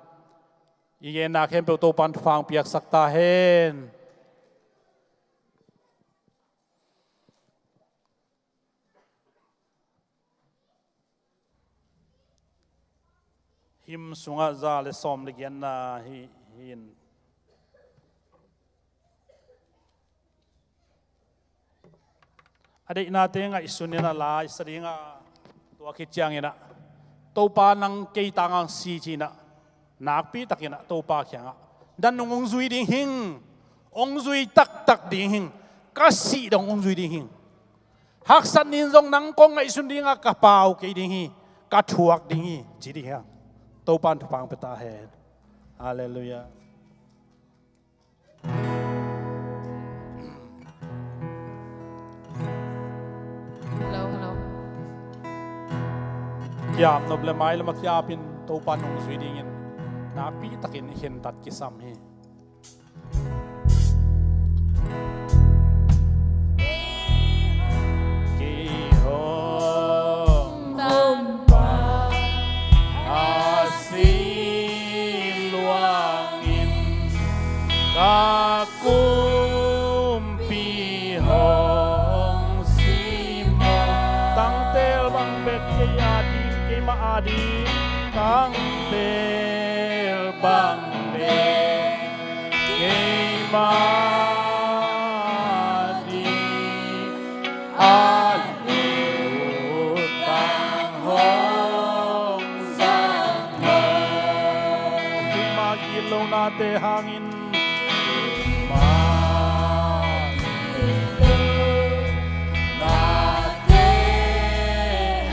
I genna khempeuh Topa'n thupha hong piaksak ta hen. Hymn sungah za le sawm le giatna hi, hi in. A deihnate ngaihsun in a la i sa ding a, tua khit ciangin ah Topa nang kei tangah hong si ci-in ah nakpi takin ah Topa kiangah, dan nung hong zui ding hing, hong zui taktak ding hing, ka sih dong hong zui ding hing. Haksat nin zong nang kong ngaihsun ding a, ka pau kei ding hi, ka thuak ding hi, ci ding hi hang. Topa'n thupha hong pia ta hen. Halleluiah. Hello, hello. Ki-ap nop le mailam a ki-ap in Topa nung zui dingin nakpi takin i khentat kisam hi. Kei hong dan pa a si luangin ka kumpi hong si maw. Tangtel bang bek kei a ding, keimah a ding. Tangtel bang bek keimah a ding, a lutang hong zang maw. Keimah gitlohnate hangin, keimah gitlohnate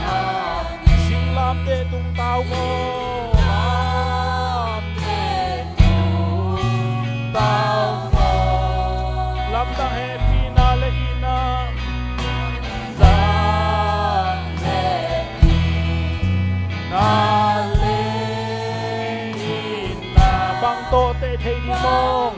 hangin, singlamteh tung tau maw. Lamteh tung tau maw. Lamdang hehpihna le itna, lamdang hehpihna le itna, bang tawh teh thei ding maw.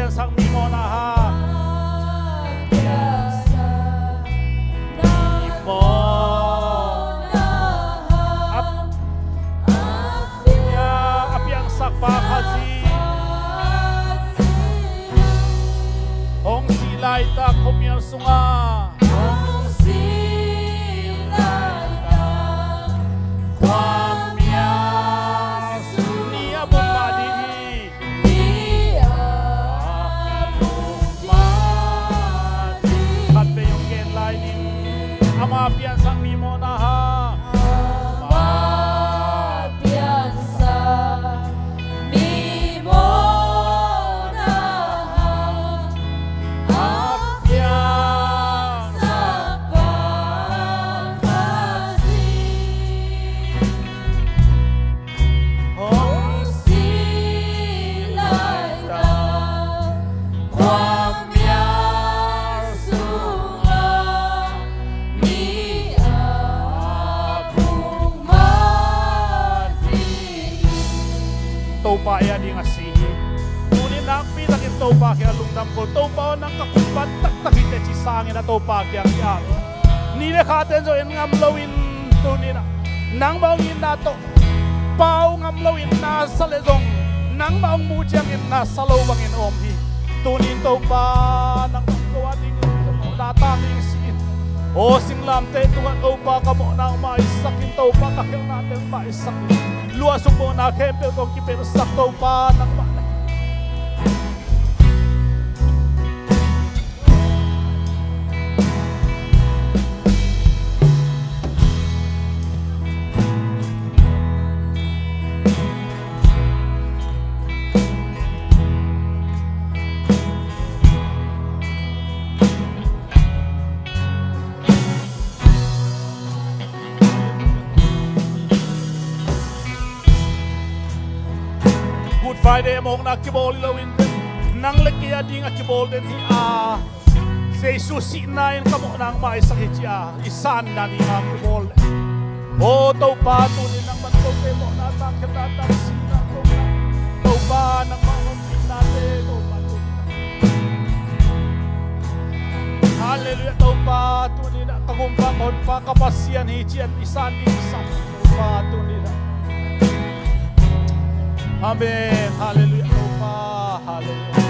Sang mi mawhna hang. A piangsak mi mawhna hang. A piangsak pa Kha Zing hong sih laitak khuamial sungah, hong sih laitak khuamial sungah ni a buk mah ding hi. Ni a buk mah ding. Khatvei hong gen lai ning. Ama piangsak mi mawhna hang. Ama piangsak mi mawhna hang. A piangsak pa Kha Zing hong sih laitak khuamial sungah ni a buk mah ding. Topa ei a ding a si hi. Tuni nakpi takin Topa kiang lungdam ko. Topa aw, nang ka kumpipa taktak hi teh ci sangin a Topa kiang hi a. Ni le kha ten zong en ngam loin tuni-in ah nangmah hong itna tawh pau ngam loin na sa leh zong, nangmah hong muh ciangin na sa lo bangin om hi. Tuni-in Topa, nangmah ko a dingin ka mawhna tang ding si in. Aw, singlamteh tungah Topa ka mawhna hong maisak in, Topa ka khelhnate hong maisak in. Luahsuk mawhna khempeuh tawh hong kipelsak Topa nangmah na hi. Good Friday mawhna kibawl hi loin, nang le kei a ding a kibawl den hi a. Jesu sihna in ka mawhna hong maisak hi ci a, i sanna ni a kibawl leh. Aw Topa, tuni nangman kote mawhna tang, khelhna tang, sihna tang, Topa nangmah hong itnate Topa tuni. Halleluiah Topa, tuni-in ah ka gumpa ka honpa ka Pasian hi ci-in i san ding i san Topa tuni-in ah. Amen. Halleluiah Topa. Halleluiah.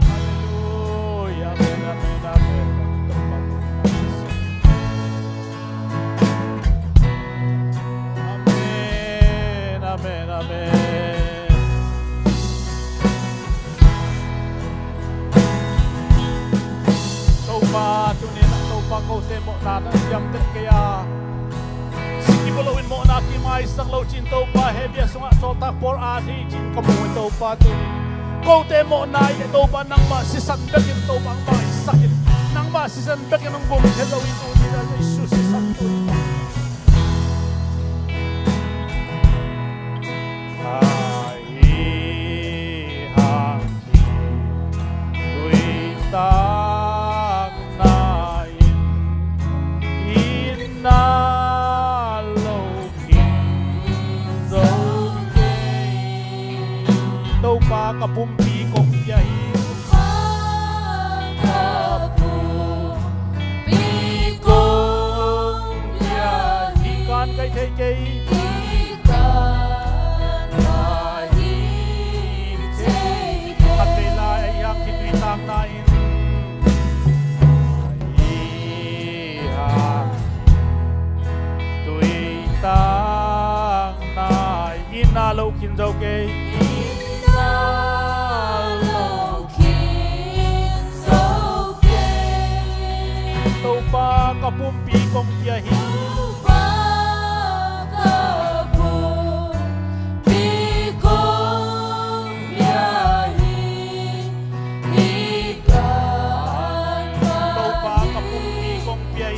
Halleluiah. Amen, amen, amen. Amen, amen, amen. Topa, tuni-in ah Topa kote mawhna na ciamteh kei a. Sih kibawl loin mawhna kimaisak lo cin Topa, heh bia sungah sawltak pawl a thei cin ka mu hi Topa tuni. Kote mawhna i Topa nangmah sisan bekin Topa hong maisak in. Nangmah sisan bekin hong gum thei lo in tuni-in ah Jesu sisan tuni. Ahi hang tuitak na in, in na lo khin zo kei. Topa ka pumpi kong pia hi. Topa ka pumpi kong pia hi. Kan kai thei kei. Kan kai hi thei kei. Khat vei lai a hiang khitui tang na in. Ahi hang tuitak na in, na lo khin zo kei. Na lo khin zo kei. Topa ka pumpi kong pia hi. Topa ka pumpi kong pia hi. Topa ka pumpi kong pia hi.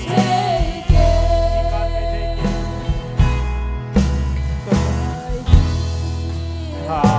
Ha,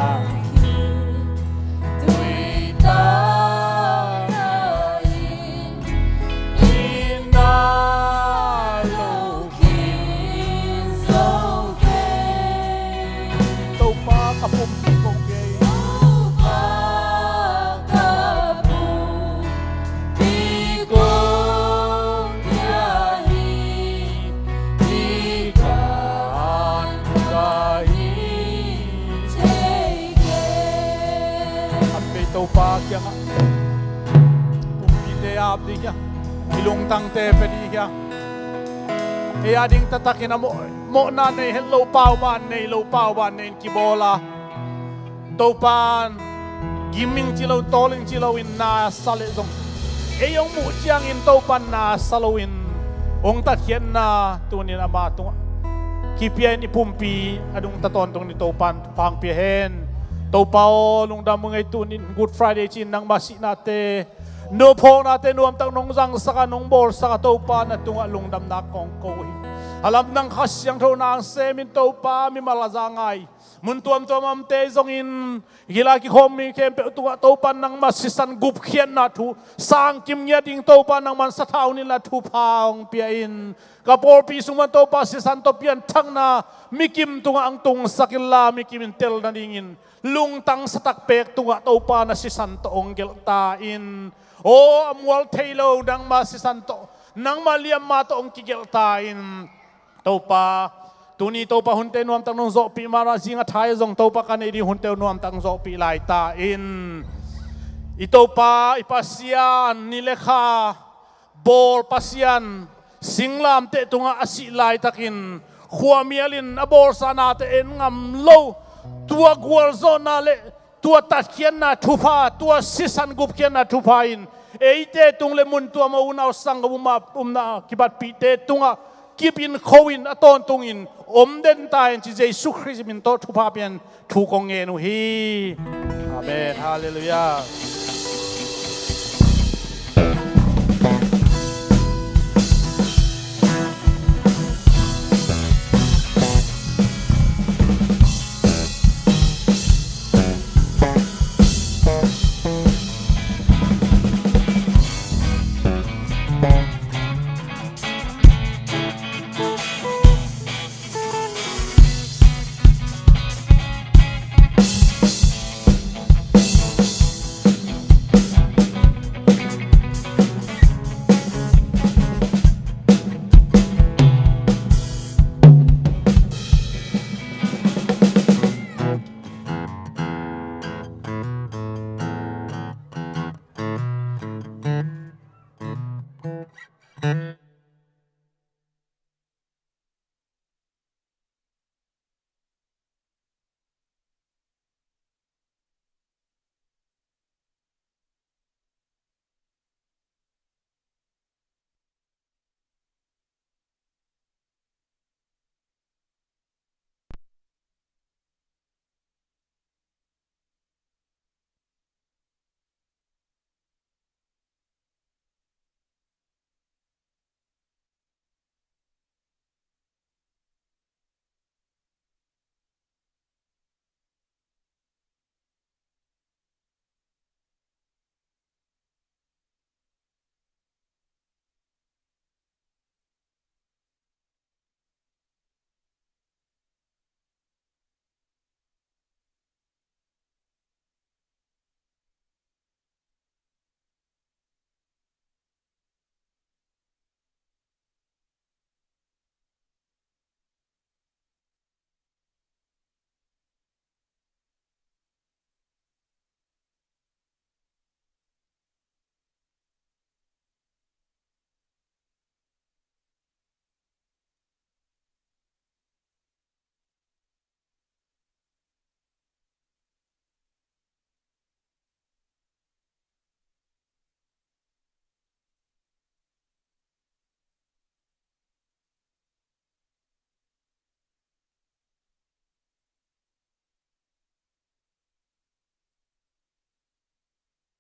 Topa kiangah i pumpite ap dih hia, i lungtangte pia dih hia. Ei a ding taktakin a mawh, mawhna nei het lo pau ban, nei lo pau ban nei in kibawl a, Topa in giming ci lo, tawling ci lo in na sa leh zong, ei hong muh ciangin Topa in na sa lo in hong tatkhiatna tunin ama tungah kipia in i pumpi a dungta tawntungin Topa in thupha hong pia hen. Topa aw, lungdam ung ei, tunin Good Friday ci-in nangma sihnate, nuamphawknate nuamtak nong zangsak a, nong bawlsak a, Topa na tungah lungdamna kong ko hi. A lam nang Kha Siangtho na hong semin Topa mimal a za ngai mun tuamtuam a omte zongin, gila kikhawm mi khempeuh tungah Topa nangma sisan gupkhiatna thu, sangkim ngiat ding Topa nangman sathau nila thupha hong pia in. Ka pawlpi sung pan Topa sisan tawh pianthakna mikim tungah hong tungsak inla, mikim in tel nadingin lungtang satak pek tungah Topa na sisan tawh hong gelh ta in. Aw, a mual thei lo nangma sisan tawh, nangma liamma tawh hong kigelh ta in. Topa, tuni Topa hunte nuamtak nong zawhpih mah a, zing a thai zong Topa ka nei ding hunte nuamtak hong zawhpih lai ta in. I Topa, i Pasian, ni le kha bawl Pasian, singlamteh tungah a sih laitakin khuamial in a bawlsa nate en ngam lo, tua gualzawhna le tua tatkhiatna thupha, tua sisan gupkhiatna thupha in eite tung le mun tuam a unau sanggam um a, umna kibatpihte tungah kip in kho in a tawntungin om den ta in ci, Jesu Khrist min tawh thupha pian thu kong ngen uh hi. Amen. Halleluiah.